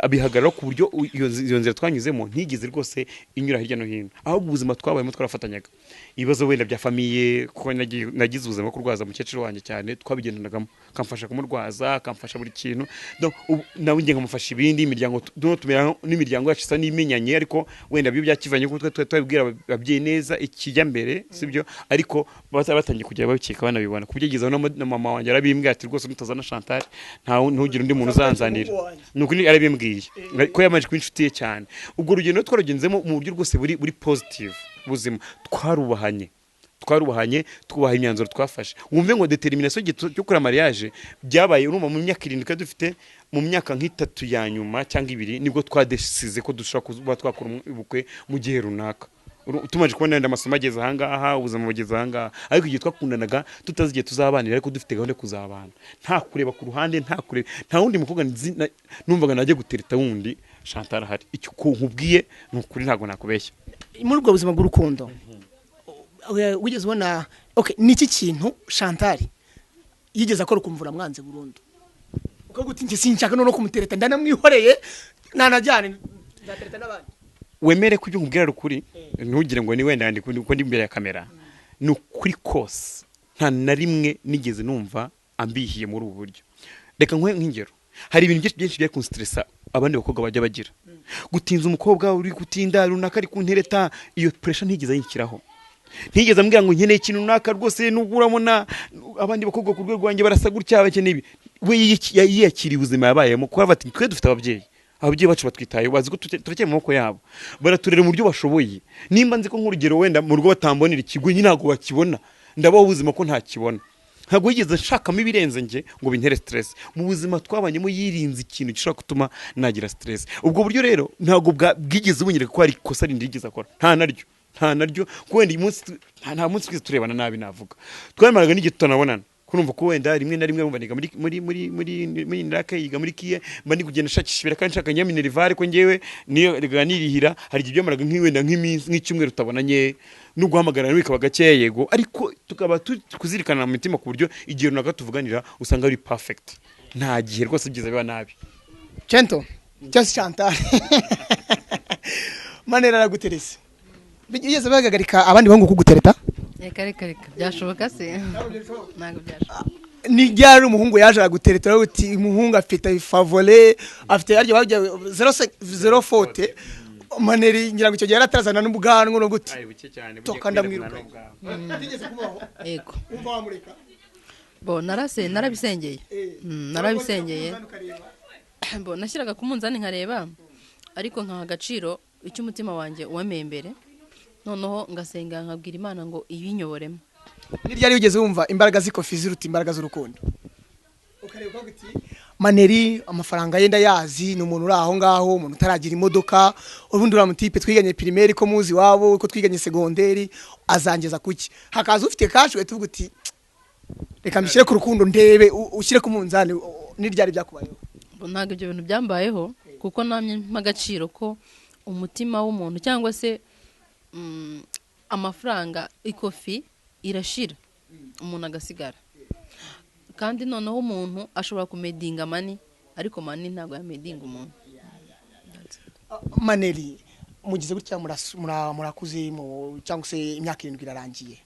[SPEAKER 2] Abihagararaho ku buryo iyo nzira twanyuzemo ntigeze rwose inyura hirya no hino, ahubwo ubuzima twabayemo twarafatanyaga. Ibibazo wenda bya famille, kuko nagize ubuzima bwo kurwaza umukecuru wanjye cyane, twabigendanagamo, akamfasha kumurwaza, akamfasha buri kintu. Donc, nawe njye nkamufasha ibindi. Imiryango tumera n'imiryango yacu isa n'imenyanye, ariko wenda byo byakivanye kuko twe twabibwira ababyeyi neza ikijya mbere, sibyo? Ariko batangiye kujya babikeka, banabibona, ku buryo igeze aho na mama wanjye arabimbwira ati: "Rwose nutazana Chantal, nta ntugire undi muntu uzanzanira." Ni ukuri arabimbwiye ko yamaze kuba inshuti ye cyane. Ubwo rugendo twarugenzemo mu buryo rwose buri positive. Ubuzima twarubahanye, twubaha imyanzuro twafashe. Wumve ngo determination cyo gukora mariage byabaye, urumva, mu myaka 7 twari dufite, mu myaka nk'itatu ya nyuma cyangwa 2 nibwo twadesize ko dushobora kuba twakora ubukwe mu gihe runaka. Tumaze kubona wenda amasomo ageze ahangaha, ubuzima bugeze ahangaha. Ariko igihe twakundanaga tutazi igihe tuzabanira, ariko dufite gahunda yo kuzabana, nta kureba ku ruhande, nta kureba, nta wundi mukobwa numvaga najya gutereta wundi Chantal ahari. Icyo ko nkubwiye ni ukuri, ntabwo nakubeshya.
[SPEAKER 1] Muri ubwo buzima bw'urukundo wigeze ubona, okay, ni iki kintu Chantal yigeze akora ukumva uramwanze burundu, ukavuga uti: "Njye sinshaka no kumutereta, ndanamwihoreye, nanajyane nzatereta n'abandi"?
[SPEAKER 2] Wemere ko ibyo nkubwira ari ukuri, ntugire ngo ni wenda ndi ko ndi imbere ya kamera. Ni ukuri kose, nta na rimwe nigeze numva ambihiye muri ubu buryo. Reka nkwe nk'ingero. Hari ibintu byinshi byinshi byari kunstressa abandi bakobwa bajya bagira, gutinza umukobwa, uri gutinda runaka ari kuntereta. Iyo pressure ntigeze ayinshyiraho, ntigeze ambwira ngo nkeneye ikintu runaka rwose, nubwo urabona abandi bakobwa ku rwego rwanjye barasa gutya, bakeneye ibi. We yiyakiriye ubuzima yabayemo, kuko aravuga ati: "Twe dufite ababyeyi, ababyeyi bacu batwitayeho, bazi ko turacyari mu maboko yabo, baraturera mu buryo bashoboye. Nimba nzi ko, nk'urugero, wenda mu rugo batambonera ikigo, nyine ntabwo bakibona, ndabaho ubuzima ko ntakibona." Ntabwo yigeze nshakamo ibirenze njye ngo bintere stress. Mu buzima twabanyemo yirinze ikintu gishobora gutuma nagira stress. Ubwo buryo rero ntabwo bwigeze bunyereka ko hari ikosa rindi yigeze akora, nta naryo, nta naryo. Kuko wenda uyu munsi nta munsi twigeze turebana nabi. Navuga twamaraga n'igihe tutanabonana, kurumva ko wenda rimwe na rimwe wumva niga muri Ndake, yiga muri Kiye, mba ndi kugenda nshakisha ibiraka, nshaka nyaminerivare ko njyewe niyo rega nirihira. Hari igihe byamaraga nk'iwenda nk'iminsi, nk'icyumweru tutabonanye, no guhamagara bikaba gakeya, yego, ariko tukaba turi kuzirikana mu mitima, ku buryo igihe runaka tuvuganira usanga ari perfect. Nta gihe rwose byiza biba nabi.
[SPEAKER 1] Cento cyangwa se Chantal, Manera araguterese, bigeze bahagarika abandi bahungu kugutereta?
[SPEAKER 3] Reka reka reka, byashoboka se? Ntabwo byashoboka.
[SPEAKER 1] Ni ryari umuhungu yaje aragutereta uti: "Umuhungu afite favore, afite yaryo bajya zéro faute"? Maneri ngira ngo icyo gihe yaratarazana n'ubwanwa no gute.
[SPEAKER 2] Buke cyane.
[SPEAKER 1] Toka, ndamwiruka. Atigeze kubaho?
[SPEAKER 3] Yego.
[SPEAKER 1] Wumva wamureka?
[SPEAKER 3] Bo narase narabisengeye. Narabisengeye. Bo nashyiraga ku munzani nkareba, ariko nkaha agaciro icyo umutima wanjye wemeye mbere, noneho ngasenga, nkabwira Imana ngo ibinyoboremo.
[SPEAKER 1] Ni ryari wigeze wumva imbaraga z'ikofi ziruta imbaraga z'urukundo, ukareba ukavuga uti: "Maneri amafaranga ye ndayazi, ni umuntu uri aho ngaho, umuntu utaragira imodoka, ubundi uriya mutipe twiganye primaire, ko muzi iwabo, ko twiganye segonderi, azangeza kuki?" Hakaza ufite cash, ugahita uvuga uti: "Reka mbishyire ku rukundo ndebe," ushyire ku munzani. Ni ryari byakubayeho?
[SPEAKER 3] Bo ntabwo ibyo bintu byambayeho, kuko namye mpa agaciro ko umutima w'umuntu cyangwa se amafaranga. Ikofi irashira umuntu agasigara, kandi noneho umuntu ashobora kumedinga money, ariko money ntabwo yamedinga umuntu.
[SPEAKER 1] Maneri, mugize gutya murakuze cyangwa se imyaka 7 irarangiye.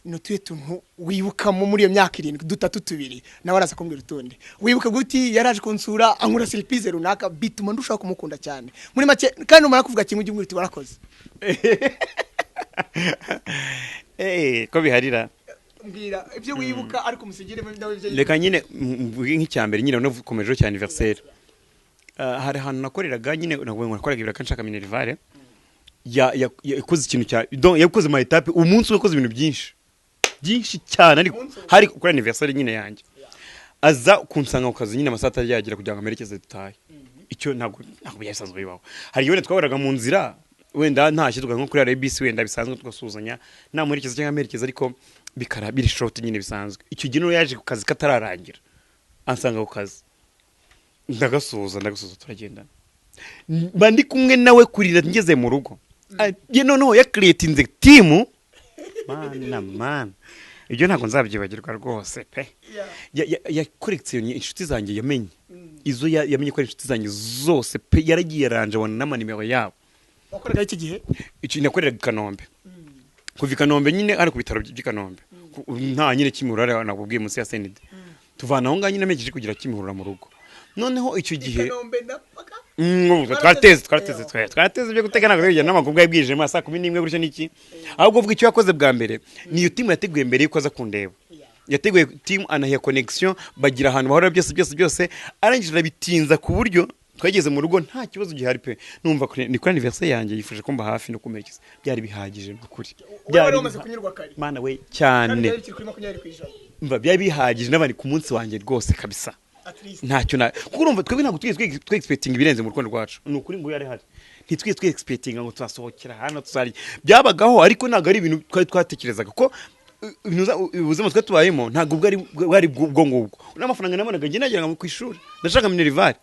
[SPEAKER 1] Ni utuhe tuntu wibukamo muri iyo myaka 7, dutatu, tubiri, nawe araza kumbwira utundi wibuka guti: "Yaraje kunsura, ankura surprise runaka, bituma ndushaho kumukunda cyane"? Muri make, kandi numara kuvuga kimwe ujye umbwira uti: "Warakoze."
[SPEAKER 2] Ko biharira.
[SPEAKER 1] Mbwira ibyo wibuka, ariko musigire nawe ibyo.
[SPEAKER 2] Reka nyine mvuge nk'icya mbere nyine, unakomejeho cya anniversaire. Hari ahantu nakoreraga nyine, ntabwo nakoraga ibiraka nshaka minerval. Yakoze ikintu cya, donc yakoze ama étapes umunsi umwe, yakoze ibintu byinshi byinshi cyane, ariko hari kuri anniversaire nyine yanjye aza kunsanga ku kazi nyine amasaha atari yagera kugira ngo amerekeze dutahe. Icyo ntabwo byari bisanzwe bibaho. Hari igihe wenda twahuraga mu nzira, wenda ntashye, tugaha nko kuri RBC wenda bisanzwe, tugasuhuzanya, namuherekeza cyangwa amerekeza, ariko bikara biri short nyine bisanzwe. Icyo gihe noneho yaje ku kazi katararangira, ansanga ku kazi, ndagasuhuza, ndagasuhuza, turagendana, mba ndi kumwe nawe kurira ngeze mu rugo. Ye noneho yakiriyetinze team. Mana, mana, ibyo ntabwo nzabyibagirwa rwose pe. Yakorekisiyonye inshuti zanjye, yamenye izo yamenye ko ari inshuti zanjye zose pe. Yaragiye aranje abona n'amanimero yabo.
[SPEAKER 1] Wakoraga iki gihe?
[SPEAKER 2] Icyo nakoreraga i Kanombe, kuva i Kanombe nyine ari ku bitaro by'i Kanombe. Nta nyine Kimihurura nakubwiye munsi ya CND, tuvana aho ngaho nyine amerekeje kugira Kimihurura mu rugo. Noneho icyo gihe
[SPEAKER 1] Kanombe na paka.
[SPEAKER 2] Ubu twarateze ibyo gutega, ntabwo twigera n'amakuru bwari bwije mu saa 11 gutyo n'iki. Ahubwo uvuga icyo yakoze bwa mbere ni iyo team yateguye mbere yuko aza kundeba. Yateguye team, anahiya connection, bagira ahantu bahora, byose byose byose, arangije arabitinza ku buryo twageze mu rugo nta kibazo gihari pe. Numva ni kuri anniversaire yanjye yifuje kumba hafi no kumerekeza, byari bihagije ni ukuri.
[SPEAKER 1] Wowe
[SPEAKER 2] Byari
[SPEAKER 1] wari wamaze kunyurwa kare.
[SPEAKER 2] Mana we,
[SPEAKER 1] Kandi
[SPEAKER 2] cyane.
[SPEAKER 1] byari bikiri kuri 20%.
[SPEAKER 2] Mva, byari bihagije n'abari ku munsi wanjye rwose kabisa.
[SPEAKER 1] At least.
[SPEAKER 2] Ntacyo na, kuko urumva twebwe ntabwo twigeze twe expecting ibirenze mu rukundo rwacu. Ni ukuri ngo yari hari, ntitwigeze twe expecting ngo tuzasohokera hano tuzarya. Byabagaho, ariko ntabwo ari ibintu twari twatekerezaga ko ubuzima twe tubayemo ntabwo bwari ubwo ngubwo. N'amafaranga nabonaga njye nageraga ku ishuri ndashaka minerval.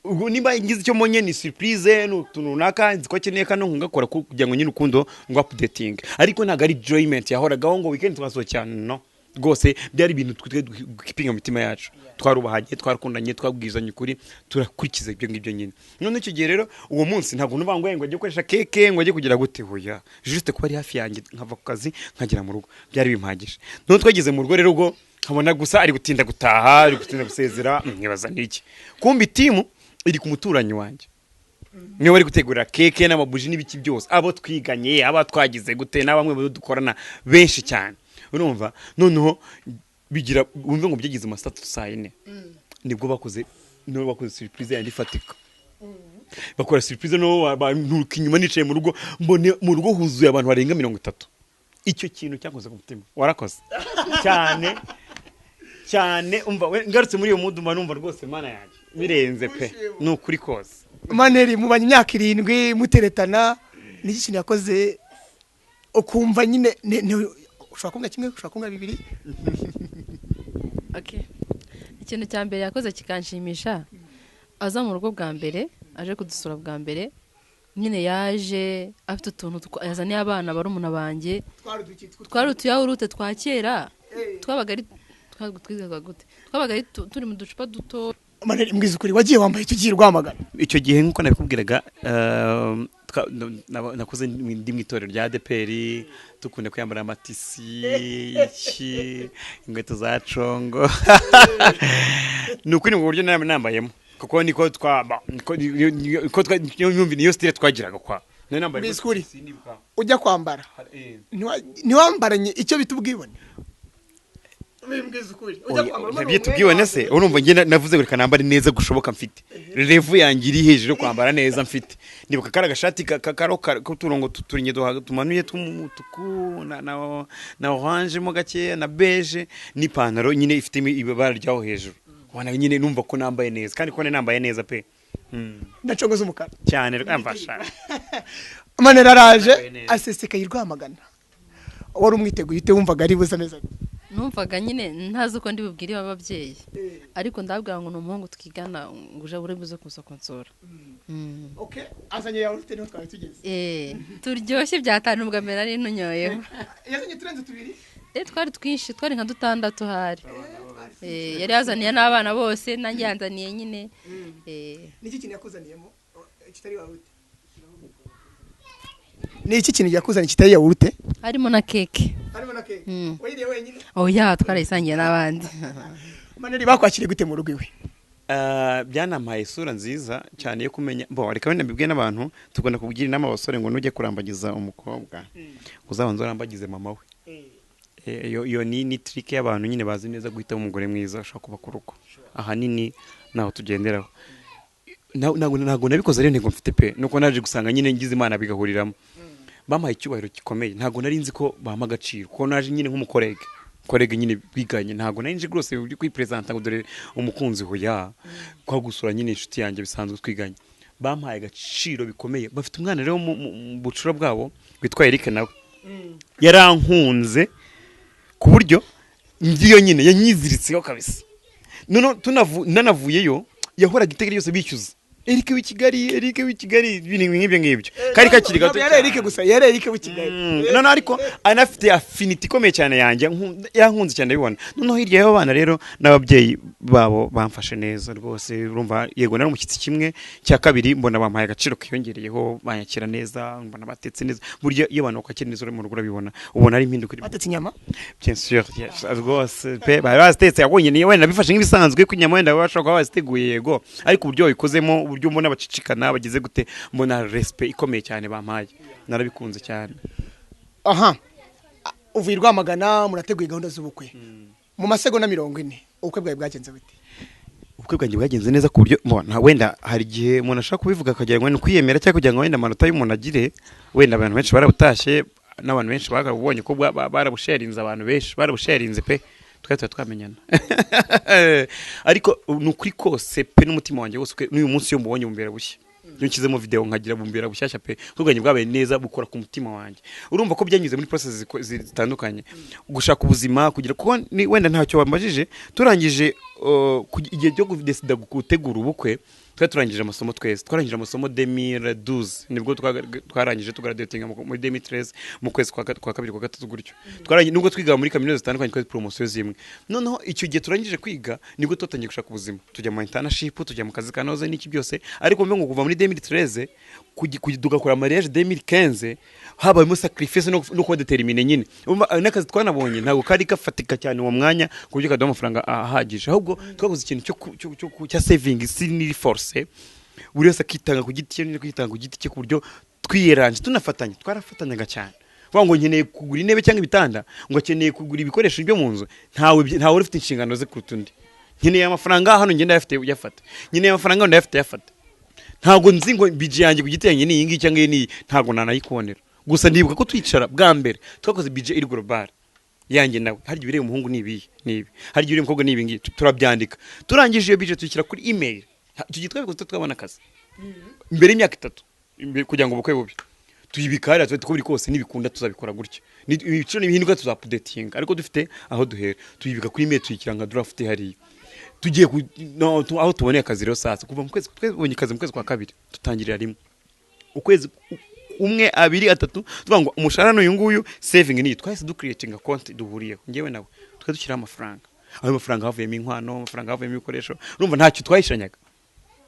[SPEAKER 2] Ubwo nimba ngize icyo mbonye ni surprise, ni utuntu runaka nzi ko akeneye kano ngakora kugira ngo nyine urukundo ngo updating, ariko ntabwo ari enjoyment yahoragaho ngo weekend twasohokera, no rwose. Byari ibintu twe keepinga mu mitima yacu. Twarubahanye, twarakundanye, twabwizanye ukuri, turakurikiza ibyo ngibyo nyine. None icyo gihe rero uwo munsi ntabwo numva ngo ajye gukoresha cake, ngo ajye kugira gute, hoya, juste kuba ari hafi yanjye nkava ku kazi nkagera mu rugo byari bimpagije. None twageze mu rugo rero, ubwo nkabona gusa ari gutinda gutaha, ari gutinda gusezera, nkibaza niki. Kumbi team iri ku muturanyi wanjye, niwe bari gutegura cake n'amabuji n'ibiki byose, abo twiganye, abo twagize gute, na bamwe mu bo dukorana benshi cyane. Urumva noneho bigira wumve ngo byageze mu 3:00, 4:00 nibwo bakoze, nibo bakoze surprise yandi ifatika. Bakora surprise, no nturuka inyuma nicaye mu rugo, mbone mu rugo huzuye abantu barenga 30. Icyo kintu cyakoze ku mutima, warakoze cyane cyane. Umva we, ngarutse muri iyo mood mba numva rwose Mana yanjye birenze pe, ni ukuri kose.
[SPEAKER 1] Maneri, mubanye imyaka 7 muteretana, niki kintu yakoze ukumva nyine ushobora kumbwira kimwe, ushobora kumbwira bibiri?
[SPEAKER 3] Okay. Ikintu cya mbere yakoze kikanshimisha, aza mu rugo bwa mbere, aje kudusura bwa mbere nyine, yaje afite utuntu yazaniye abana barumuna banjye. Twari utuyawurute twa kera, twabaga ari twigaga gute, twabaga ari turi mu ducupa duto.
[SPEAKER 1] Maneri, mbwiza ukuri, wagiye wambaye icyo ugiye Rwamagana?
[SPEAKER 2] Icyo gihe nk'uko nabikubwiraga, nakuze ndi mu itorero rya ADEPR, dukunda kwambara amatisi, iki, inkweto za congo. Ni ukuri mu buryo nambayemo kuko niko twa ba- niko niko niyo style twagiraga kwa nari nambaye.
[SPEAKER 1] Mbwiza ukuri.
[SPEAKER 2] Sinibuka.
[SPEAKER 1] Ujya kwambara ntiwambaranye icyo bita ubwibone? Mbwiza ukuri, ujya kwambara.
[SPEAKER 2] Byita ubwibone se? Urumva njye navuze ngo reka nambare neza gushoboka, mfite level yanjye iri hejuru yo kwambara neza mfite. Ndibuka kari agashati k'uturongo turinye tumanuye tw'umutuku na orange mo gakeya na beige, n'ipantaro nyine ifite ibara ryaho hejuru. Ubona nyine numva ko nambaye neza, kandi ko nambaye neza pe.
[SPEAKER 1] Na congo z'umukara.
[SPEAKER 2] Cyane rwamfasha.
[SPEAKER 1] Maneri araje,
[SPEAKER 2] Yambaye neza.
[SPEAKER 1] asesekaye i Rwamagana. Wari umwiteguye ute? Wumvaga ari buze ameze ate?
[SPEAKER 3] Numvaga nyine ntazi uko ndi bubwire ababyeyi, ariko ndabwira ngo ni umuhungu twigana, ngo uje uri buze kuza kunsura.
[SPEAKER 1] Okay, azanye yawurute, niho twari tugeze.
[SPEAKER 3] Turyoshye byatanu ubwa mbere nari ntunyoyeho.
[SPEAKER 1] Yazanye turenze tubiri?
[SPEAKER 3] Twari twinshi, twari nka dutandatu hari. Yari yazaniye n'abana bose, nanjye yanzaniye nyine.
[SPEAKER 1] Niki kintu yakuzaniyemo kitari yawurute? Ni iki kintu yakuzaniye kitari yawurute?
[SPEAKER 3] Harimo na cake.
[SPEAKER 1] Harimo na cake?
[SPEAKER 3] Mm.
[SPEAKER 1] Wayiriye wenyine?
[SPEAKER 3] Oya, twarayisangiye n'abandi.
[SPEAKER 1] Maneri, bakwakiriye gute mu rugo iwe?
[SPEAKER 2] Byanampaye isura nziza cyane yo kumenya bo. Reka wenda mbibwiye n'abantu, tugomba kugira inama abasore ngo nujye kurambagiza umukobwa uzabanza urambagize mama we. Iyo ni trick y'abantu nyine bazi neza guhitamo umugore mwiza ushobora kuba ku rugo. Ahanini naho tugenderaho. Ntabwo nabikoze ari intego mfite pe, nuko naje gusanga nyine ngize Imana bigahuriramo. Bampaye icyubahiro gikomeye, ntabwo nari nzi ko bampa agaciro, kuko naje nyine nk'umu collègue, collègue nyine biganye. Ntabwo nari nzi rwose uri kwiperezanta ngo dore umukunzi, hoya, kwa gusura nyine inshuti yanjye bisanzwe twiganye. Bampaye agaciro bikomeye. Bafite umwana rero mu bucura bwabo witwa Eric, nawe yarankunze ku buryo ngiyo nyine yanyiziritseho kabisa. Noneho nanavuyeyo yahoraga iteka ryose bishyuza Eric w'i Kigali, Eric w'i Kigali, ibintu nk'ibyo ngibyo, kari kakiri gato.
[SPEAKER 1] Ntabwo yari Eric gusa, yari Eric w'i Kigali.
[SPEAKER 2] Noneho ariko anafite affinity ikomeye cyane yanjye, yankunze cyane, ndabibona. Noneho hirya y'abo bana rero n'ababyeyi babo bamfashe neza rwose. Urumva, yego nari umushyitsi kimwe cya kabiri, mbona bampaye agaciro kiyongereyeho, banyakira neza, mbona batetse neza. Burya iyo abantu bakwakira neza uri mu rugo urabibona, ubona ari impinduka iri.
[SPEAKER 1] Batetse inyama?
[SPEAKER 2] Bien sûr, yes, rwose pe, bari bazitetse. Yabonye niyo wenda bifashe nk'ibisanzwe ko inyama wenda bashobora kuba baziteguye, yego, ariko uburyo babikozemo, uburyo mbona bacicikana bagize gute, mbona respect ikomeye cyane bampaye, narabikunze cyane.
[SPEAKER 1] Aha uvuye i Rwamagana, murateguye gahunda z'ubukwe. Mu masegonda 40, ubukwe bwawe bwagenze bute?
[SPEAKER 2] Ubukwe bwanjye bwagenze neza ku buryo wenda hari igihe umuntu ashobora kubivuga akagira ngo ni ukwiyemera, cyangwa kugira ngo wenda amanota y'umuntu agire. Wenda abantu benshi barabutashye, n'abantu benshi barabubonye ko barabusharinze, abantu benshi barabusharinze pe. Twari tuba twamenyana, ariko ni ukuri kose pe, n'umutima wanjye wose, n'uyu munsi iyo mubonye bumbera bushya, iyo nshyizemo video nkagira bumbera bushyashya pe. Ubukwe bwanjye bwabaye neza, bukora ku mutima wanjye. Urumva ko byanyuze muri process zitandukanye, gushaka ubuzima, kugira kuko ni wenda ntacyo wambajije. Turangije igihe cyo kudesida gutegura ubukwe, twari turangije amasomo twese. Twarangije amasomo 2012, nibwo twarangije, tugraduatinga muri 2013 mu kwezi kwa kabiri, kwa gatatu gutyo. Twarangije nubwo twiga muri kaminuza zitandukanye, twari promotion zimwe. Noneho icyo gihe turangije kwiga nibwo twatangiye gushaka ubuzima, tujya mu internship, tujya mu kazi kanoze n'iki byose. Ariko mbe ngo kuva muri 2013 tugakora mariage 2015, habayemo sacrifice no kuba déterminé nyine. Urumva, n'akazi twanabonye ntabwo kari gafatika cyane uwo mwanya ku buryo kaduha amafaranga ahagije, ahubwo twakoze ikintu cyo cya saving, si ni force, buri wese akitanga ku giti cye, n'undi kwitanga ku giti cye, ku buryo twiyeranje tunafatanya. Twarafatanyaga cyane. Vuga ngo nkeneye kugura intebe cyangwa ibitanda, ngo akeneye kugura ibikoresho byo mu nzu, ntawe ufite inshingano ze kuruta undi. Nkeneye amafaranga hano, ngenda ayafite uyafata, nkeneye amafaranga hano, ndayafite ayafata. Ntabwo nzi ngo budget yanjye ku giti yanjye ni iyi ngiyi cyangwa iyi n'iyi, ntabwo nanayikubonera. Gusa ndibuka ko twicara bwa mbere twakoze budget iri global yanjye nawe. Harya ibireba umuhungu ni ibihe, ni ibi, harya ibireba umukobwa ni ibi ngibi. Turabyandika, turangije iyo budget tuyishyira kuri email. Icyo gihe twabikoze twabona akazi mbere y'imyaka 3 kugira ngo ubukwe bube. Tuyibika hariya, tuba uko biri kose nibikunda tuzabikora gutya. Ibiciro nibihinduka tuzaupdatinga, ariko dufite aho duhera. Tuyibika kuri email, tuyishyira nka draft hariya. Tugiye ku, no, aho tuboneye akazi rero sasa, kuva mu kwezi twabonye akazi mu kwezi kwa kabiri, tutangirira rimwe ukwezi umwe, abiri, atatu, tuvuga ngo umushahara n'uyu nguyu, saving ni iyi. Twahise ducreatinga konti duhuriyeho njyewe nawe, tukaba dushyiraho amafaranga. Ayo mafaranga havuyemo inkwano, amafaranga havuyemo ibikoresho. Urumva ntacyo twahishanyaga,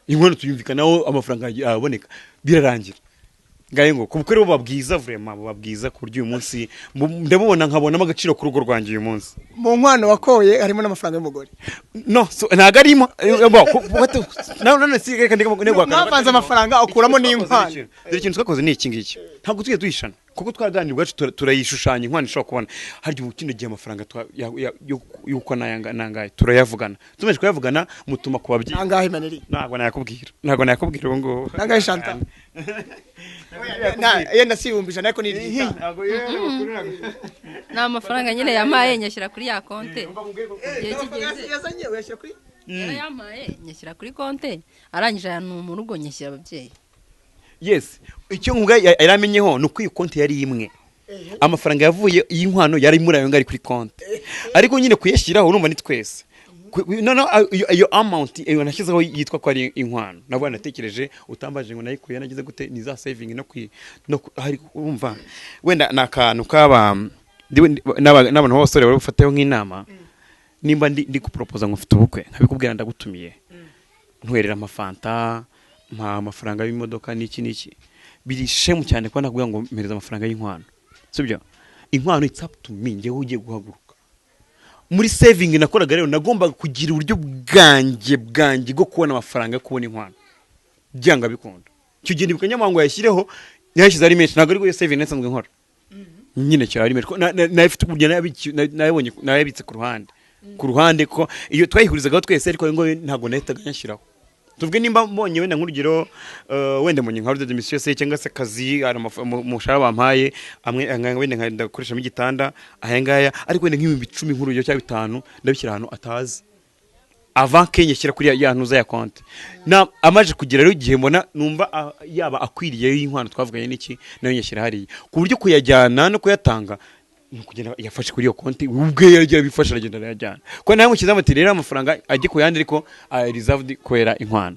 [SPEAKER 2] inkwano tuyumvikanaho, amafaranga araboneka, birarangira. Ngaye ngo ku bukwe rero buba bwiza, vraiment buba bwiza, ku buryo uyu munsi ndabubona nkabonamo agaciro ku rugo rwanjye uyu munsi.
[SPEAKER 1] Mu nkwano wakoye harimo n'amafaranga y'umugore?
[SPEAKER 2] No, so, ntago arimo. Bo, none si reka ndeka.
[SPEAKER 1] Mwavanze amafaranga ukuramo n'inkwano.
[SPEAKER 2] Dore ikintu twakoze ni iki ngiki: ntabwo tujya duhishana, kuko twaraganira ubwacu, turayishushanya inkwano ishobora kubona. Harya ubu kino gihe amafaranga y'uko nangahe, turayavugana. Tumaze kuyavugana, mutuma ku babyeyi.
[SPEAKER 1] Nangahe, Maneri?
[SPEAKER 2] Ntabwo nayakubwira, ntabwo nayakubwira ubu ngubu.
[SPEAKER 1] Nangahe, Chantal? Yenda si 100,000, ariko ni iry'itanu.
[SPEAKER 3] Ni amafaranga nyine yampaye nyashyira kuri ya konte igihe kigeze.
[SPEAKER 1] Yazanye uyashyira kuri
[SPEAKER 3] Yarayampaye nyashyira kuri konte, arangije ayantu mu rugo nyashyira ababyeyi.
[SPEAKER 2] Yes, icyo nkuga yaramenyeho ni uko iyi konti yari imwe, amafaranga yavuye y'inkwano yari muri ayo ngayo ari kuri konti, ariko nyine kuyashyiraho urumva ni twese. No, iyo amount iyo nashyizeho yitwa ko ari inkwano, nabwo natekereje utambaje ngo nayikuye nagize gute, ni za saving no hari urumva wenda ni akantu kaba n'abantu b'abasore bari bufateho nk'inama. Nimba ndi kupropoza ngo mfite ubukwe, nkabikubwira, ndagutumiye, ntwerera amafanta, mpa amafaranga y'imodoka n'iki n'iki, biri shame cyane kuba nakubwira ngo mpereza amafaranga y'inkwano, sibyo? Inkwano it's up to me, njyewe ugiye guhaguruka. Muri saving nakoraga rero nagombaga kugira uburyo bwanjye bwo kubona amafaranga yo kubona inkwano byanga bikunda. Icyo gihe ndibuka nyamango yashyireho, yashyize ari menshi, ntabwo ari yo saving nasanzwe nkora nyine cyari menshi, ko nayifite uburyo nayabonye, nayabitse ku ruhande ko iyo twayihurizagaho twese, ariko ngo ntabwo nahitaga nyashyiraho. Tuvuge nimba mbonye wenda nk'urugero, wenda mbonye nka ordre de mission se cyangwa se akazi, hari umushahara bampaye amwe wenda ndakoreshamo igitanda aya ngaya, ariko wenda nk'10,000 nk'urugero cyangwa 5 ndabishyira ahantu atazi avant que nyishyira kuri ya ntuza ya konti. Na amaje kugera rero igihe mbona numva yaba akwiriye y'inkwano twavuganye n'iki, nayo nyishyira hariya, ku buryo kuyajyana no kuyatanga ni ukugenda yafashe kuri iyo konti ubwe, yaragiye abifasha, aragenda arayajyana, ko nawe mushyize ati rero amafaranga ajye ku yandi, ariko reserved kubera inkwano,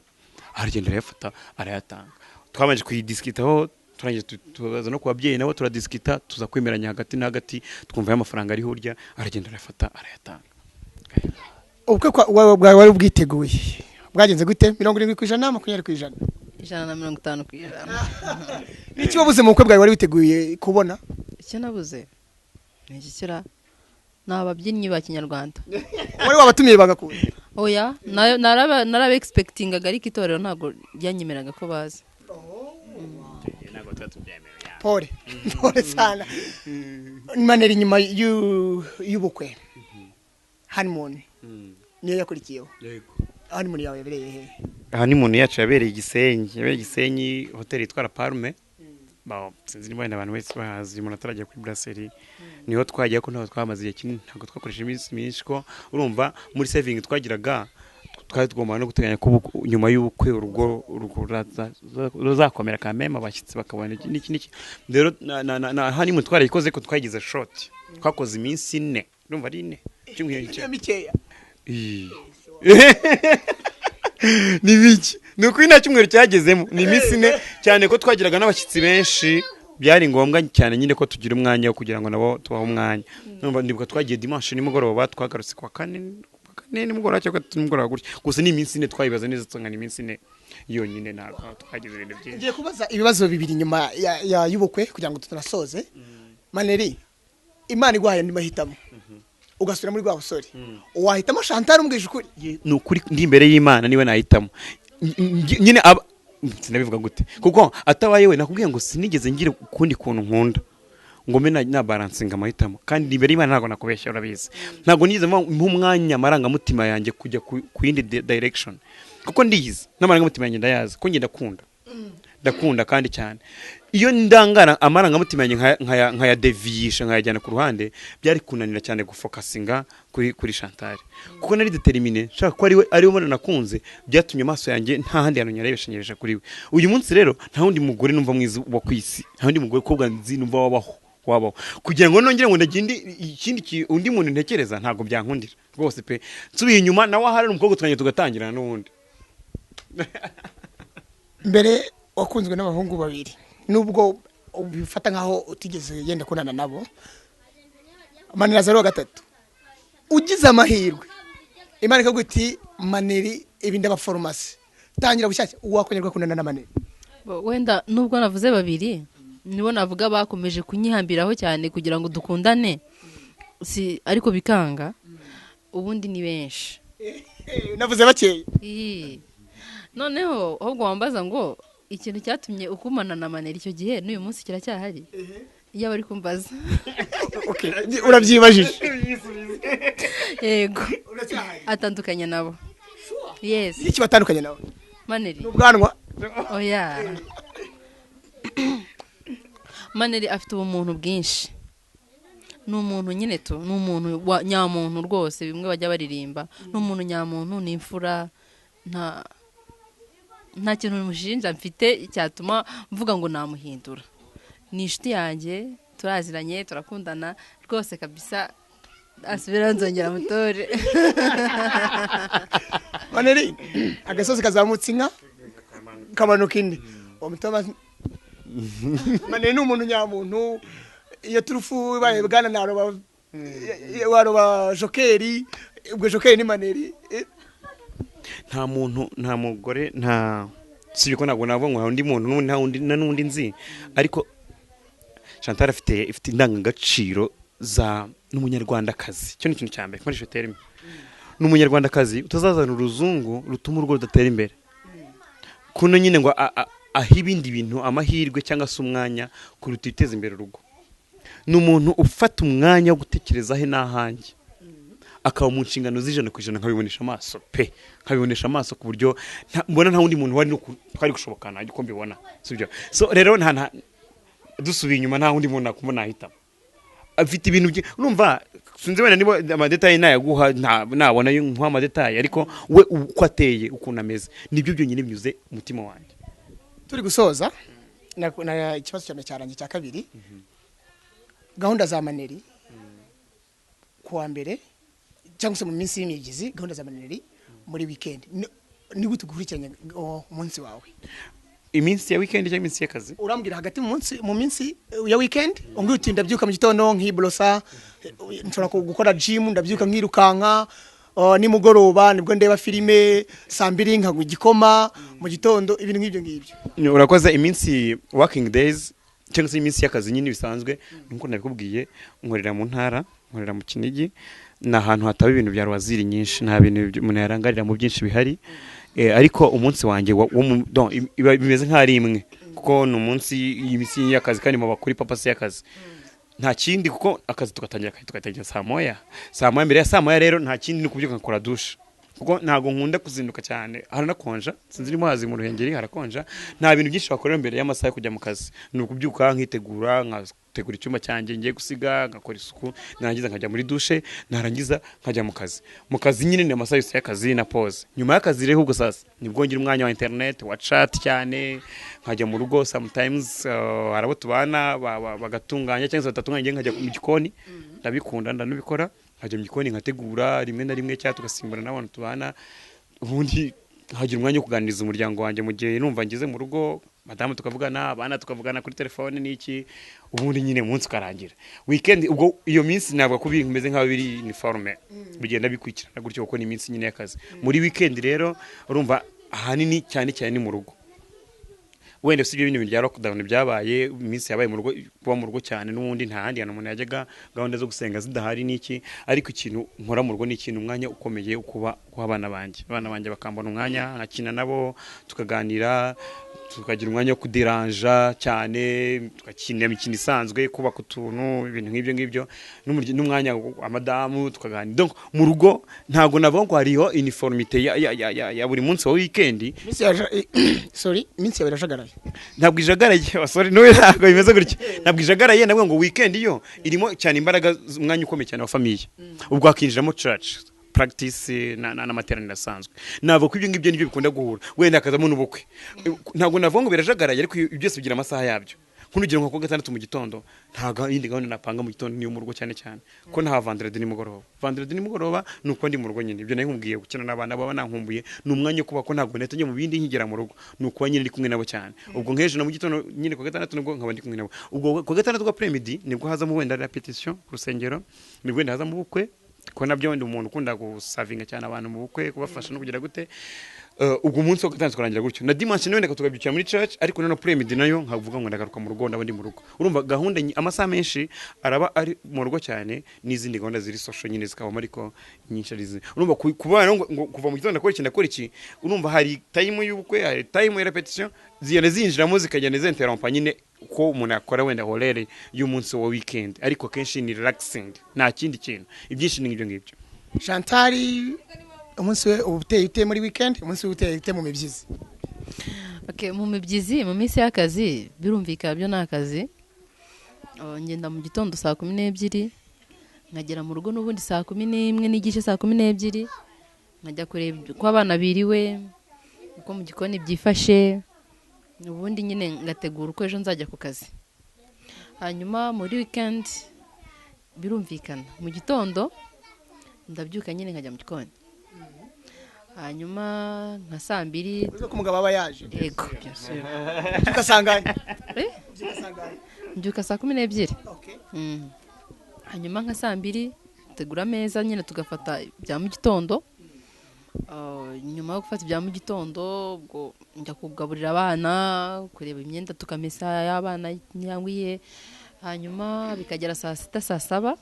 [SPEAKER 2] aragenda arayafata arayatanga. Twabanje kuyidisikitaho, turangije tubaza no ku babyeyi nabo turadisikita, tuza kwemeranya hagati na hagati, twumva amafaranga ariho urya, aragenda arayafata arayatanga.
[SPEAKER 1] Ubukwe bwawe wari ubwiteguye, bwagenze gute? 70%, 20%?
[SPEAKER 3] 150%.
[SPEAKER 1] N'iki wabuze mu bukwe bwawe wari witeguye kubona?
[SPEAKER 3] Icyo nabuze ni iki kira? Ni ababyinnyi ba kinyarwanda.
[SPEAKER 1] Wari wabatumiye bagakunda?
[SPEAKER 3] Oya, naraba expectingaga, ariko itorero ntabwo ryanyemeraga ko baza.
[SPEAKER 2] Ntabwo tuba tubyemera.
[SPEAKER 1] Pole, pole sana. Maneri, nyuma y'ubukwe honeymoon niyo yakurikiyeho.
[SPEAKER 2] Yego.
[SPEAKER 1] Honeymoon yawe yabereye he?
[SPEAKER 2] Honeymoon yacu yabereye Igisenyi, yabereye Igisenyi, hoteli yitwa La Palme. Ba, sinzi niba wenda abantu wese bahazi, umuntu atarajya kuri brasserie, niho twagiye, ko ntabwo twamaze igihe kinini, ntabwo twakoresheje iminsi myinshi, ko urumva muri saving twagiraga twari tugomba no guteganya ko nyuma y'ubukwe urugo ruzakomera kameme, abashyitsi bakabona iki n'iki n'iki. Rero na honeymoon twarayikoze ko twagize short, twakoze iminsi 4, urumva ari 4 cyumweru.
[SPEAKER 1] Niyo mikeya.
[SPEAKER 2] Ii. Ni biki? Ni ukuri nta cyumweru cyagezemo, ni iminsi 4, cyane ko twagiraga n'abashyitsi benshi, byari ngombwa cyane nyine ko tugira umwanya wo kugira ngo nabo tubahe umwanya. Numva ndibuka twagiye dimanche nimugoroba, twagarutse kwa kane nimugoroba cyangwa gatatu nimugoroba gutya. Gusa ni iminsi 4, twayibaza neza tusanga ni iminsi 4 yonyine, ntabwo twagize ibintu byinshi.
[SPEAKER 1] Ngiye kubaza ibibazo bibiri nyuma y'ubukwe kugira ngo tunasoze. Maneri, Imana iguhaye andi mahitamo ugasubira muri rwa busore, wahitamo Chantal? Umbwije ukuri.
[SPEAKER 2] Ni ukuri, ndi imbere y'Imana niwe nahitamo. Nyine sinabivuga gute, kuko atabaye we nakubwiye ngo sinigeze ngira ukundi kuntu nkunda ngo mbe na balancinga amahitamo, kandi imbere y'Imana ntabwo nakubeshya, urabizi, ntabwo nigeze mpa umwanya amarangamutima yanjye kujya ku yindi direction, kuko ndiyizi n'amarangamutima yanjye ndayazi ko njye ndakunda, ndakunda kandi cyane. Iyo ndangara amarangamutima yanjye nkayadeviyisha nkayajyana ku ruhande, byari kunanira cyane gufokasinga kuri Chantal, kuko nari déterminé nshaka ko ariwe ariwe mbona nakunze. Byatumye amaso yanjye nta handi hantu nyarebeshanyireje kuri we. Uyu munsi rero nta wundi mugore numva mwiza wa ku isi, nta wundi mugore kobwa nzi numva wabaho kugira ngo nongere ngo ndagende ikindi undi muntu ntekereza, ntabwo byankundira rwose pe. Nsubiye inyuma nawe ahari umukobwa tukongera tugatangirana n'uwundi.
[SPEAKER 1] Mbere wakunzwe n'abahungu babiri, nubwo ubifata nkaho utigeze yenda kubonana nabo. Maneri aza ari uwa gatatu. Ugize amahirwe Imana ikavuga iti: "Maneri, ibi ndabaforomasi, tangira bushyashya," wakongera ugakundana na Maneri?
[SPEAKER 3] Wenda nubwo navuze babiri, nibo navuga bakomeje kunyihambiraho cyane kugira ngo dukundane, si ariko bikanga. Ubundi ni benshi.
[SPEAKER 1] Navuze bakeya.
[SPEAKER 3] Ii. Noneho ahubwo wambaza ngo ikintu cyatumye ukumana na Maneri icyo gihe n'uyu munsi kiracyahari, iyo bari kumbaza.
[SPEAKER 1] Okay, urabyibajije.
[SPEAKER 3] Yego, atandukanye nabo, yes.
[SPEAKER 1] Iki batandukanye nawe?
[SPEAKER 3] Maneri.
[SPEAKER 1] Ni ubwanwa?
[SPEAKER 3] Oya, Maneri afite ubumuntu bwinshi, ni umuntu nyine tu, ni umuntu wa nyamuntu rwose, bimwe bajya baririmba, ni umuntu nyamuntu, ni imfura, nta kintu bimushinja mfite cyatuma mvuga ngo namuhindura. Ni inshuti yanjye, turaziranye, turakundana rwose kabisa, asubira nzongera mutore.
[SPEAKER 1] Maneri, agasozi kazamutse inka kamanuka indi. Uwo mutoma Maneri ni umuntu nyamuntu. Iyo turufu ibaye bwana naroba waroba jokeri, ubwo jokeri ni Maneri.
[SPEAKER 2] Nta muntu, nta mugore, nta si ko ntabwo navuga ngo hari undi muntu n'undi, nta wundi na n'undi nzi, ariko Chantal ifite indangagaciro za n'umunyarwandakazi. Icyo ni ikintu cya mbere nkoresha terme, ni umunyarwandakazi utazazana uruzungu rutuma urugo rudatera imbere, kuno nyine ngo ahe ibindi bintu amahirwe cyangwa se umwanya kuruta ibiteza imbere urugo. Ni umuntu ufata umwanya wo gutekereza he n'ahanjye. akaba mu nshingano z'100%, nkabibonesha amaso pe, nkabibonesha amaso ku buryo mbona nta wundi muntu wari no twari gushobokana uko mbibona, sibyo? So rero nta dusubiye inyuma, nta wundi muntu nakumva nahitamo. Afite ibintu bye, urumva, sinzi wenda niba amadétails nayaguha, nabona yo nkuha amadétails, ariko we uko ateye, ukuntu ameze, nibyo byonyine binyuze umutima wanjye.
[SPEAKER 1] Turi gusoza na ikibazo cyane cyarangiye cya kabiri: gahunda za Maneri kuwa mbere cyangwa se mu minsi y'imibyizi, gahunda za Maneri muri weekend, ni gute ukurikiranya umunsi wawe?
[SPEAKER 2] Iminsi ya weekend cyangwa iminsi y'akazi?
[SPEAKER 1] Urambwira hagati mu munsi, mu minsi ya weekend, umbwira uti: "Ndabyuka mu gitondo nkiborosa, nshobora gukora gym, ndabyuka nkirukanka, nimugoroba nibwo ndeba filime, saa mbiri nkanywa igikoma mu gitondo," ibintu nk'ibyo ngibyo.
[SPEAKER 2] Urakoze. Iminsi working days cyangwa se iminsi y'akazi nyine bisanzwe, nkuko nabikubwiye, nkorera mu ntara, nkorera mu Kinigi. Ni ahantu hataba ibintu bya loisir nyinshi, nta bintu umuntu yarangarira mu byinshi bihari. Ariko umunsi wanjye donc, iba bimeze nk'aho ari imwe, kuko ni umunsi iminsi y'akazi kandi muba kuri purpose y'akazi, nta kindi, kuko akazi tugatangira kare, tugatangira saa moya. Saa moya, mbere ya saa moya rero nta kindi, ni ukubyuka nkakora douche, kuko ntabwo nkunda kuzinduka cyane. Haranakonja, sinzi niba muhazi, mu Ruhengeri harakonja. Nta bintu byinshi wakorera mbere y'amasaha yo kujya mu kazi. Ni ukubyuka nkitegura, nkategura icyumba cyanjye ngiye gusiga, ngakora isuku, narangiza nkajya muri douche, narangiza nkajya mu kazi. Mu kazi nyine ni amasaha yose y'akazi na pause. Nyuma y'akazi rero, ubwo sasa nibwo ngira umwanya wa internet, wa chat cyane, nkajya mu rugo. Sometimes hari abo tubana bagatunganya cyangwa se batatunganya, njye nkajya mu gikoni. Ndabikunda, ndanabikora, nkajya mu gikoni nkategura rimwe na rimwe, cyangwa tugasimbura n'abantu tubana. Ubundi nkagira umwanya wo kuganiriza umuryango wanjye mu gihe numva ngeze mu rugo, madamu tukavugana, abana tukavugana kuri telefone n'iki, ubundi nyine umunsi ukarangira. Weekend ubwo iyo minsi navuga ko bimeze nk'aho biri uniforme, bigenda bikurikirana gutyo, kuko ni iminsi nyine y'akazi. Muri weekend rero urumva ahanini cyane cyane ni mu rugo. Wenda si ibyo bintu bya lockdown byabaye, iminsi yabaye mu rugo, kuba mu rugo cyane n'ubundi nta handi hantu umuntu yajyaga, gahunda zo gusenga zidahari n'iki. Ariko ikintu nkora mu rugo ni ikintu, umwanya ukomeye ukuba kuha abana banjye, abana banjye bakambona umwanya nkakina nabo, tukaganira, tukagira umwanya wo kuderanja cyane, tugakina imikino isanzwe, kubaka utuntu, ibintu nk'ibyo ngibyo, n'umwanya wa madamu tukaganira. Donc mu rugo ntabwo navuga ngo hariho uniformité ya buri munsi wa weekend.
[SPEAKER 1] Iminsi yawe, sorry, iminsi yawe irajagaraye?
[SPEAKER 2] Ntabwo ijagaraye, sorry, n'ubu ntabwo bimeze gutya, ntabwo ijagaraye. Navuga ngo weekend yo irimo cyane imbaraga, umwanya ukomeye cyane wa famille, ubwo hakinjiramo church practice n'amateraniro asanzwe. Navuga ko ibyo ngibyo nibyo bikunda guhura, wenda hakazamo n'ubukwe. Ntabwo navuga ngo birajagaraye, ariko ibyo byose bigira amasaha yabyo. Nk'urugero, nko kuwa gatandatu mu gitondo nta yindi gahunda napanga mu gitondo, niyo mu rugo cyane cyane, ko nta vendredi nimugoroba. Vendredi nimugoroba ni uko ndi mu rugo nyine, ibyo nari nkubwiye, gukina n'abana baba nankumbuye, ni umwanya wo kuba ko ntabwo nahita njya mu bindi nkigera mu rugo, ni ukuba nyine ndi kumwe nabo cyane. Ubwo nk'ejo na mu gitondo nyine ku wa gatandatu nibwo nkaba ndi kumwe nabo. Ubwo ku wa gatandatu bwa après-midi nibwo hazamo wenda répétition ku rusengero, nibwo wenda hazamo ubukwe, ko nabyo wenda umuntu ukunda gusavinga cyane abantu mu bukwe, kubafasha no kugira gute. Ubwo umunsi wa gatandatu tukarangira gutyo, na dimanche nawe tukabyukira muri church, ariko noneho après-midi nayo nkavuga ngo ndagaruka mu rugo, ndaba ndi mu rugo. Urumva gahunda amasaha menshi araba ari mu rugo cyane, n'izindi gahunda ziri social nyine zikabamo, ariko nyinshi ari izi. Urumva kubana ngo kuva mu gitondo ndakora iki, ndakora iki, urumva hari time y'ubukwe, hari time ya répétition, zigenda zinjiramo, zikagenda zinterrompa nyine ko umuntu yakora wenda horaire y'umunsi wa weekend. Ariko kenshi ni relaxing, nta kindi kintu, ibyinshi ni ibyo ngibyo.
[SPEAKER 1] Chantal, umunsi we uba uteye ute muri weekend? Umunsi we uteye ute mu mibyizi?
[SPEAKER 3] Okay, mu mibyizi, mu minsi y'akazi, birumvikana byo ni akazi. Ngenda mu gitondo saa 12, nkagera mu rugo n'ubundi saa 11:30, saa 12, nkajya kureba uko abana biriwe, uko mu gikoni byifashe, ubundi nyine ngategura uko ejo nzajya ku kazi. Hanyuma muri weekend birumvikana mu gitondo ndabyuka nyine nkajya mu gikoni, hanyuma nka saa mbiri.
[SPEAKER 1] Uzi ko umugabo aba yaje?
[SPEAKER 3] Yego, bien sûr.
[SPEAKER 1] Ubyuka sanganye?
[SPEAKER 3] Eh?
[SPEAKER 1] Ubyuka sanganye?
[SPEAKER 3] Mbyuka saa 12.
[SPEAKER 1] Okay.
[SPEAKER 3] Hanyuma nka saa mbiri tegura ameza nyine, tugafata ibya mu gitondo. Nyuma yo gufata ibya mu gitondo, ubwo njya kugaburira abana, kureba imyenda tukamesa y'abana cyangwa iye, hanyuma bikagera saa sita, saa saba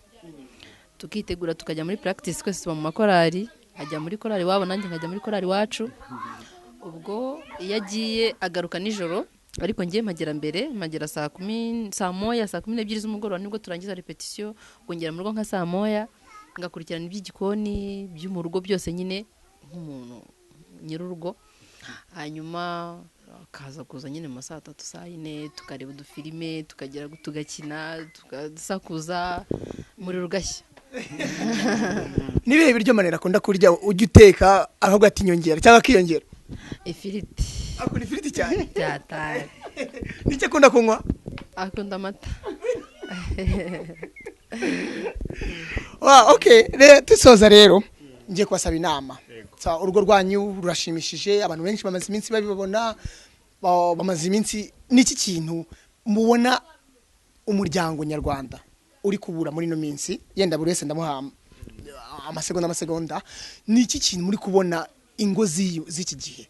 [SPEAKER 3] tukitegura tukajya muri practice. Twese tuba mu makorari, ajya muri korari iwabo, nanjye nkajya muri korari iwacu. Ubwo iyo agiye agaruka nijoro, ariko ngiye mpagera mbere, mpagera saa kumi, saa moya, saa 12 z'umugoroba nibwo turangiza répétition, ubwo ngera mu rugo nka saa moya. Ngakurikirana iby'igikoni, byo mu rugo byose nyine nk'umuntu nyir'urugo. Hanyuma akaza kuza nyine mu ma 3:00, saa 4, tukareba udufilime, tukagera tugakina, tugasakuza, umuriro ugashya.
[SPEAKER 1] Nibihe biryo Manera akunda kurya ujya uteka ahubwo ati nyongera cyangwa akiyongera?
[SPEAKER 3] Ifiriti.
[SPEAKER 1] Akunda ifiriti cyane?
[SPEAKER 3] Byataye.
[SPEAKER 1] Nicyo akunda kunywa?
[SPEAKER 3] Akunda amata.
[SPEAKER 1] Wa, okay, dusoza rero ngiye kubasaba inama. Urugo rwanyu rurashimishije, abantu benshi bamaze iminsi babibona, bamaze iminsi. Niki kintu mubona umuryango nyarwanda uri kubura muri ino minsi? Yenda buri wese ndamuha amasegonda amasegonda. Niki kintu muri kubona ingo z'iki gihe,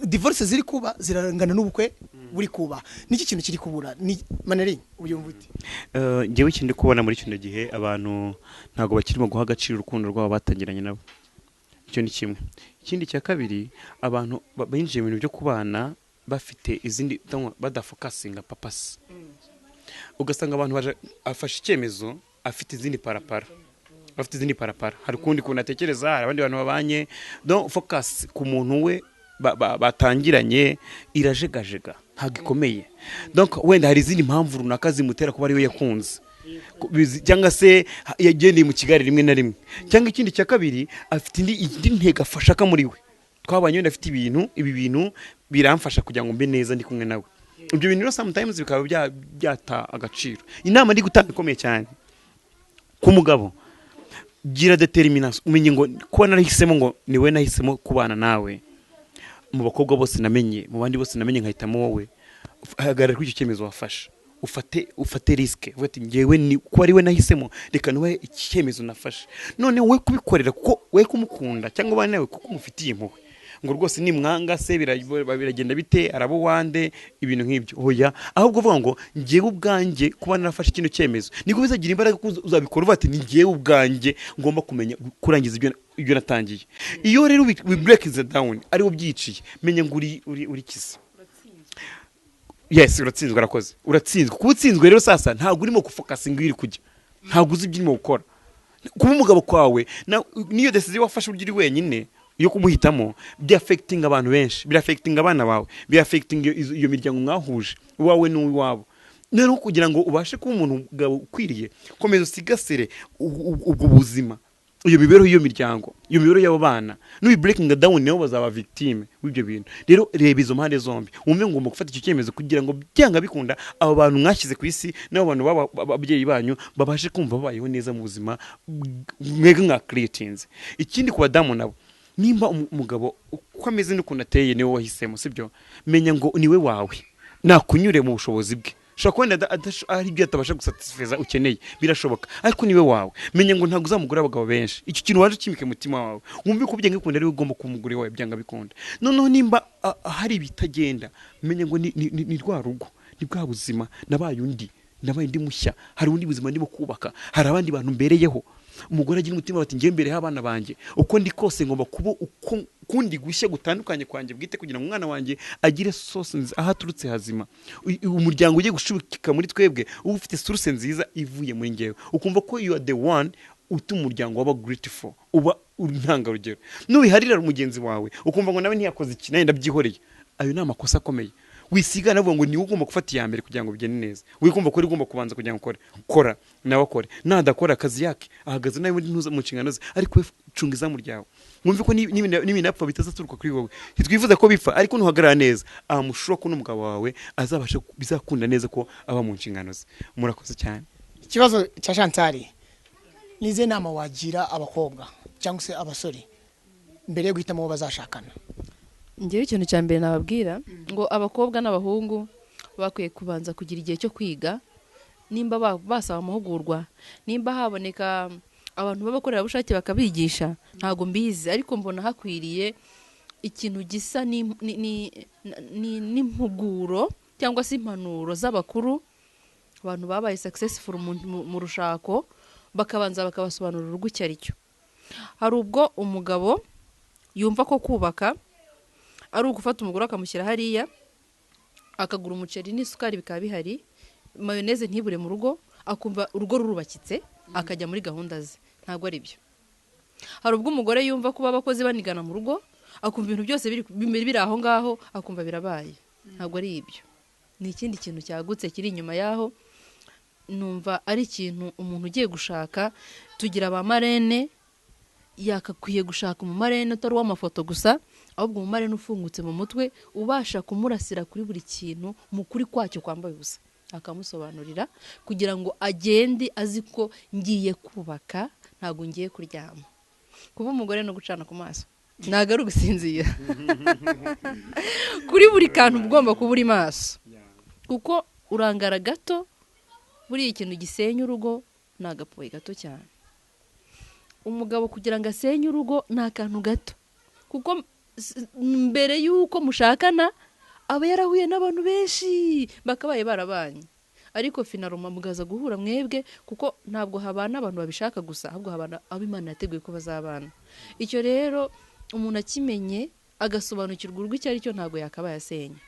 [SPEAKER 1] divorce ziri kuba zirangana n'ubukwe buri kuba, niki kintu kiri kubura? Ni Maneri, ubyumva ute?
[SPEAKER 2] Njyewe ikintu ndi kubona muri kino gihe, abantu ntabwo bakirimo guha agaciro urukundo rwabo batangiranye nabo. Icyo ni kimwe. Ikindi cya kabiri, abantu binjiye mu bintu byo kubana bafite izindi, badafocusinga purpose. Ugasanga abantu afashe icyemezo afite izindi parapara, afite izindi parapara, hari ukundi kuntu atekereza, hari abandi bantu babanye. Donc focus ku muntu we batangiranye irajegajega, ntabwo ikomeye. Donc wenda hari izindi mpamvu runaka zimutera kuba ariwe yakunze, cyangwa se yagendeye mu kigare rimwe na rimwe. Cyangwa ikindi cya kabiri, afite indi ntego afashaka muri we. Twabanye wenda afite ibintu, ibi bintu biramfasha kugira ngo mbe neza ndi kumwe nawe. Ibyo bintu rero sometimes bikaba byata agaciro. Inama ndi gutanga ikomeye cyane ku mugabo: gira determination, umenye ngo kuba narahisemo, ngo ni wowe nahisemo kubana nawe mu bakobwa bose namenye, mu bandi bose namenye, nkahitamo wowe. Hagarara kuri icyo cyemezo wafashe, ufate risque, uvuge ati ngewe ni kuba ari we nahisemo, reka nubahe iki cyemezo nafashe. None we kubikorera kuko we kumukunda cyangwa ubane nawe kuko umufitiye impuhwe, ngo rwose nimwanga se biragenda bite, araba uwande, ibintu nk'ibyo, oya. Ahubwo uvuga ngo ngewe ubwanjye kuba narafashe kino cyemezo, nibwo bizagira imbaraga, kuko uzabikora uvuga ati ni ngewe ubwanjye ngomba kumenya kurangiza ibyo natangiye. Iyo rero we break it down, ari wo byiciye, menya ngo uri kiza. Yes, uratsinzwe, urakoze, uratsinzwe. Kuba utsinzwe rero sasa ntabwo urimo gufocusinga iyo uri kujya, ntabwo uzi ibyo urimo gukora. Kuba umugabo kwawe niyo decision wafashe uburyo uri wenyine yo kumuhitamo, byaffectinga abantu benshi, biraffectinga abana bawe, biraffectinga iyo miryango mwahuje, uwawe n'uwabo. Noneho kugira ngo ubashe kuba umuntu mugabo ukwiriye, komeza usigasire ubwo buzima, iyo mibereho y'iyo miryango, iyo mibereho y'abo bana. Nubi breaking down, nabo bazaba victime w'ibyo bintu. Rero reba izo mpande zombi, wumve ngomba gufata icyo cyemezo kugira ngo byanga bikunda abo bantu mwashyize ku isi n'abo bantu baba ababyeyi banyu babashe kumva babayeho neza mu buzima mwebwe mwa creatinze. Ikindi, ku badamu nabo, nimba umugabo uko ameze n'ukuntu ateye niwe wahisemo, sibyo? Menya ngo niwe wawe, nakunyure mu bushobozi bwe. Ushobora kubona hari ibyo atabasha gusatisfeza ukeneye, birashoboka, ariko niwe wawe. Menya ngo ntabwo uzamugura abagabo benshi. Icyo kintu waje ukimike mu mutima wawe, wumve ko byanga bikunda ariwe ugomba kuba umugore wawe byanga bikunda. Noneho nimba hari ibitagenda, menya ngo ni rwa rugo, ni bwa buzima, nabaye undi, nabaye undi mushya, hari ubundi buzima ndimo kubaka, hari abandi bantu mbereyeho. Umugore agira umutima bati ngiye mbereho abana banjye, uko ndi kose ngomba kuba uko kundi gushya gutandukanye kwanjye bwite, kugira ngo umwana wanjye agire source aho aturutse hazima. Umuryango ugiye gushubika muri twebwe uba ufite source nziza ivuye muri ngewe, ukumva ko you are the one utuma umuryango waba grateful, uba uri intangarugero. Nubiharira mugenzi wawe, ukumva ngo nawe ntiyakoze iki, nawe ndabyihoreye, ayo ni amakosa akomeye. Wisigana avuga ngo niwe ugomba gufata iya mbere kugira ngo bigende neza, wikumva ko uri ugomba kubanza kugira ngo ukore. Kora, nawe akore, nadakora akazi yake ahagaze nawe ntuza mu nshingano ze, ariko we cunga izamu ryawe, mwumve ko n'ibinapfa bitazaturuka kuri wowe. Ntitwifuza ko bipfa, ariko nuhagarara neza amushura ko n'umugabo wawe azabasha, bizakunda neza ko aba mu nshingano ze. Murakoze cyane.
[SPEAKER 1] Ikibazo cya Chantal: ni izihe nama wagira abakobwa cyangwa se abasore mbere yo guhitamo uwo bazashakana?
[SPEAKER 3] Ngewe ikintu cya mbere nababwira ngo abakobwa n'abahungu bakwiye kubanza kugira igihe cyo kwiga, nimba basaba amahugurwa, nimba haboneka abantu b'abakorerabushake bakabigisha, ntabwo mbizi, ariko mbona hakwiriye ikintu gisa n'impuguro cyangwa se impanuro z'abakuru, abantu babaye successful mu rushako, bakabanza bakabasobanurira urugo icyo ari cyo. Hari ubwo umugabo yumva ko kubaka ari ugufata umugore akamushyira hariya, akagura umuceri n'isukari bikaba bihari, mayonnaise ntibure mu rugo, akumva urugo rurubakitse, akajya muri gahunda ze. Ntabwo ari byo. Hari ubwo umugore yumva kuba abakozi banigana mu rugo, akumva ibintu byose biri aho ngaho, akumva birabaye. Ntabwo ari ibyo, ni ikindi kintu cyagutse kiri inyuma yaho. Numva ari ikintu umuntu ugiye gushaka, tugira ba marene, yakakwiye gushaka umumarene utari uw'amafoto gusa, ahubwo umumarene ufungutse mu mutwe, ubasha kumurasira kuri buri kintu mu kuri kwacyo kwambaye ubusa, akamusobanurira kugira ngo agende azi ko ngiye kubaka, ntabwo ngiye kuryama. Kuba umugore no gucana ku maso ntabwo ari ugusinzira. Kuri buri kantu uba ugomba kuba uri maso, kuko urangara gato, buriya ikintu gisenya urugo ni agapuwe gato cyane. Umugabo kugira ngo asenye urugo ni akantu gato, kuko mbere y'uko mushakana aba yarahuye n'abantu benshi bakabaye barabanye, ariko finaruma mugaza guhura mwebwe, kuko ntabwo habana abantu babishaka gusa, ahubwo habana abo Imana yateguye ko bazabana. Icyo rero umuntu akimenye agasobanukirwa urugo icyo ari cyo, ntabwo yakabaye asenya.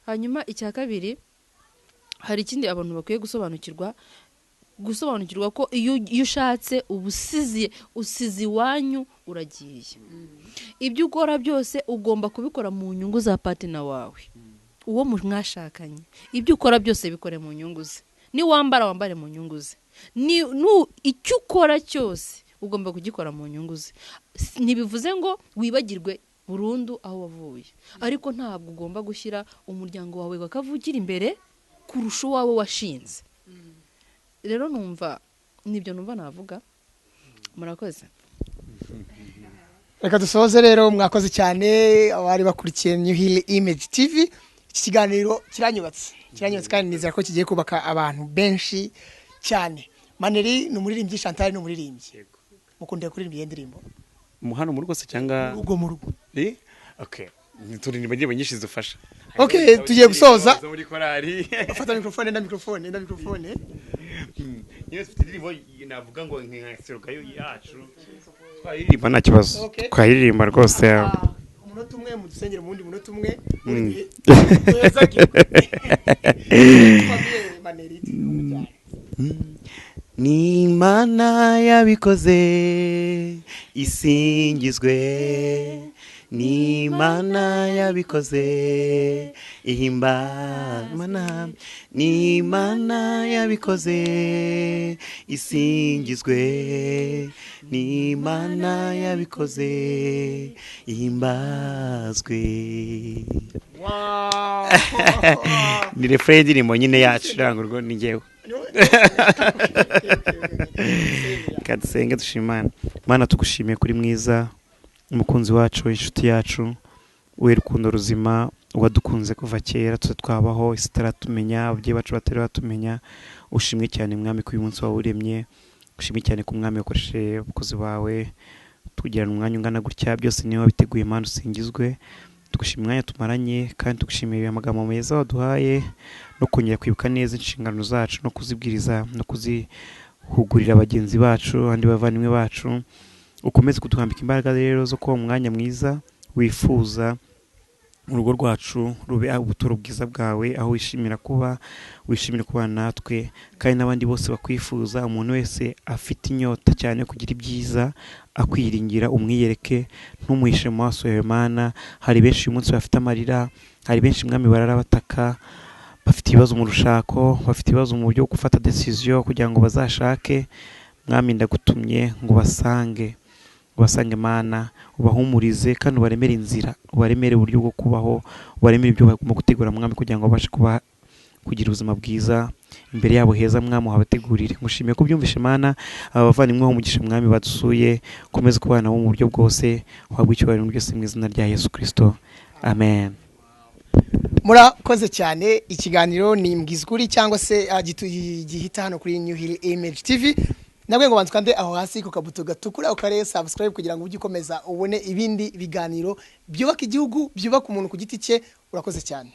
[SPEAKER 3] Hanyuma icya kabiri, hari ikindi abantu bakwiye gusobanukirwa ko iyo ushatse uba usize iwanyu uragiye. Ibyo ukora byose ugomba kubikora mu nyungu za patina wawe, uwo mwashakanye. Ibyo ukora byose bikore mu nyungu ze. Niwambara wambare mu nyungu ze. Icyo ukora cyose ugomba kugikora mu nyungu ze. Ntibivuze ngo wibagirwe burundu aho wavuye, ariko ntabwo ugomba gushyira umuryango wawe wakavugira imbere kurusha uwawe washinze. Rero numva nibyo numva navuga. Murakoze.
[SPEAKER 1] Reka dusoze rero. Mwakoze cyane abari bakurikiye New Hill Image TV. Iki kiganiro kiranyubatse kandi nizera ko kigiye kubaka abantu benshi cyane. Maneri ni umuririmbyi, Chantal ni umuririmbyi. Mukunda kuririmba iyihe ndirimbo?
[SPEAKER 2] Hano mu rugo se cyangwa
[SPEAKER 1] Urugo, mu rugo.
[SPEAKER 2] Okay, turirimba indirimbo nyinshi zidufasha.
[SPEAKER 1] Okay, tugiye gusoza.
[SPEAKER 2] Zo muri korali.
[SPEAKER 1] Fata mikrofone na mikrofone na mikrofone.
[SPEAKER 2] Nyine dufite indirimbo navuga ngo nka seruka yacu, twayiririmba nta kibazo.
[SPEAKER 1] Okay.
[SPEAKER 2] Twayiririmba rwose.
[SPEAKER 1] Umunota umwe mudusengere, mu wundi munota umwe. Maneri cyane.
[SPEAKER 2] Ni Imana yabikoze isingizwe, ni Imana yabikoze ihimbana, ni Imana yabikoze isingizwe, ni Imana yabikoze ihimbazwe.
[SPEAKER 1] Wow.
[SPEAKER 2] Ni refrain y'indirimbo nyine yacu iranga urwo ni njyewe. Reka dusenge dushima Imana. Mana, tugushimiye kuri mwiza, umukunzi wacu, inshuti yacu, we rukundo ruzima, wadukunze kuva kera tuze twabaho, isi itaratumenya, ababyeyi bacu batari batumenya. Ushimwe cyane mwami ko uyu munsi wawuremye. Ushimwe cyane ku mwami wakoresheje abakozi bawe tugirana umwanya ungana gutya, byose niwe wabiteguye. Mana, usingizwe. Tugushimira umwanya tumaranye, kandi tugushimiye amagambo meza waduhaye no kongera kwibuka neza inshingano zacu no kuzibwiriza no kuzihugurira bagenzi bacu, abandi bavandimwe bacu. Ukomeze kuduhambika imbaraga rero zo kuba mu mwanya mwiza wifuza urugo rwacu rube ubuturo bwiza bwawe, aho wishimira kuba, wishimira kubana natwe kandi n'abandi bose bakwifuza. Umuntu wese afite inyota cyane yo kugira ibyiza akwiringira, umwiyereke, ntumuhishe mu maso yawe. Mana, hari benshi uyu munsi bafite amarira, hari benshi mwami barara bataka, bafite ibibazo mu rushako, bafite ibibazo mu buryo bwo gufata decision kugira ngo bazashake. Mwami, ndagutumye ngo ubasange, ubasange Mana, ubahumurize kandi ubaremere inzira, ubaremere uburyo bwo kubaho, ubaremere ibyo bagomba gutegura mwami, kugira ngo babashe kuba kugira ubuzima bwiza imbere yabo heza. Mwami, uhabategurire. Ngushimiye ko ubyumvishe Mana. Aba bavandimwe ho umugisha mwami badusuye, ukomeze kubana nabo mu buryo bwose, uhabwe icyubahiro byose mu izina rya Yesu Kristo, amen.
[SPEAKER 1] Murakoze cyane. Ikiganiro ni Mbwizukuri cyangwa se gihita hano kuri New Hill Image TV. Nabwo ngo banza ukande aho hasi ku kabuto gatukura, ukare subscribe kugira ngo ujye ukomeza ubone ibindi biganiro byubaka igihugu, byubaka umuntu ku giti cye. Urakoze cyane.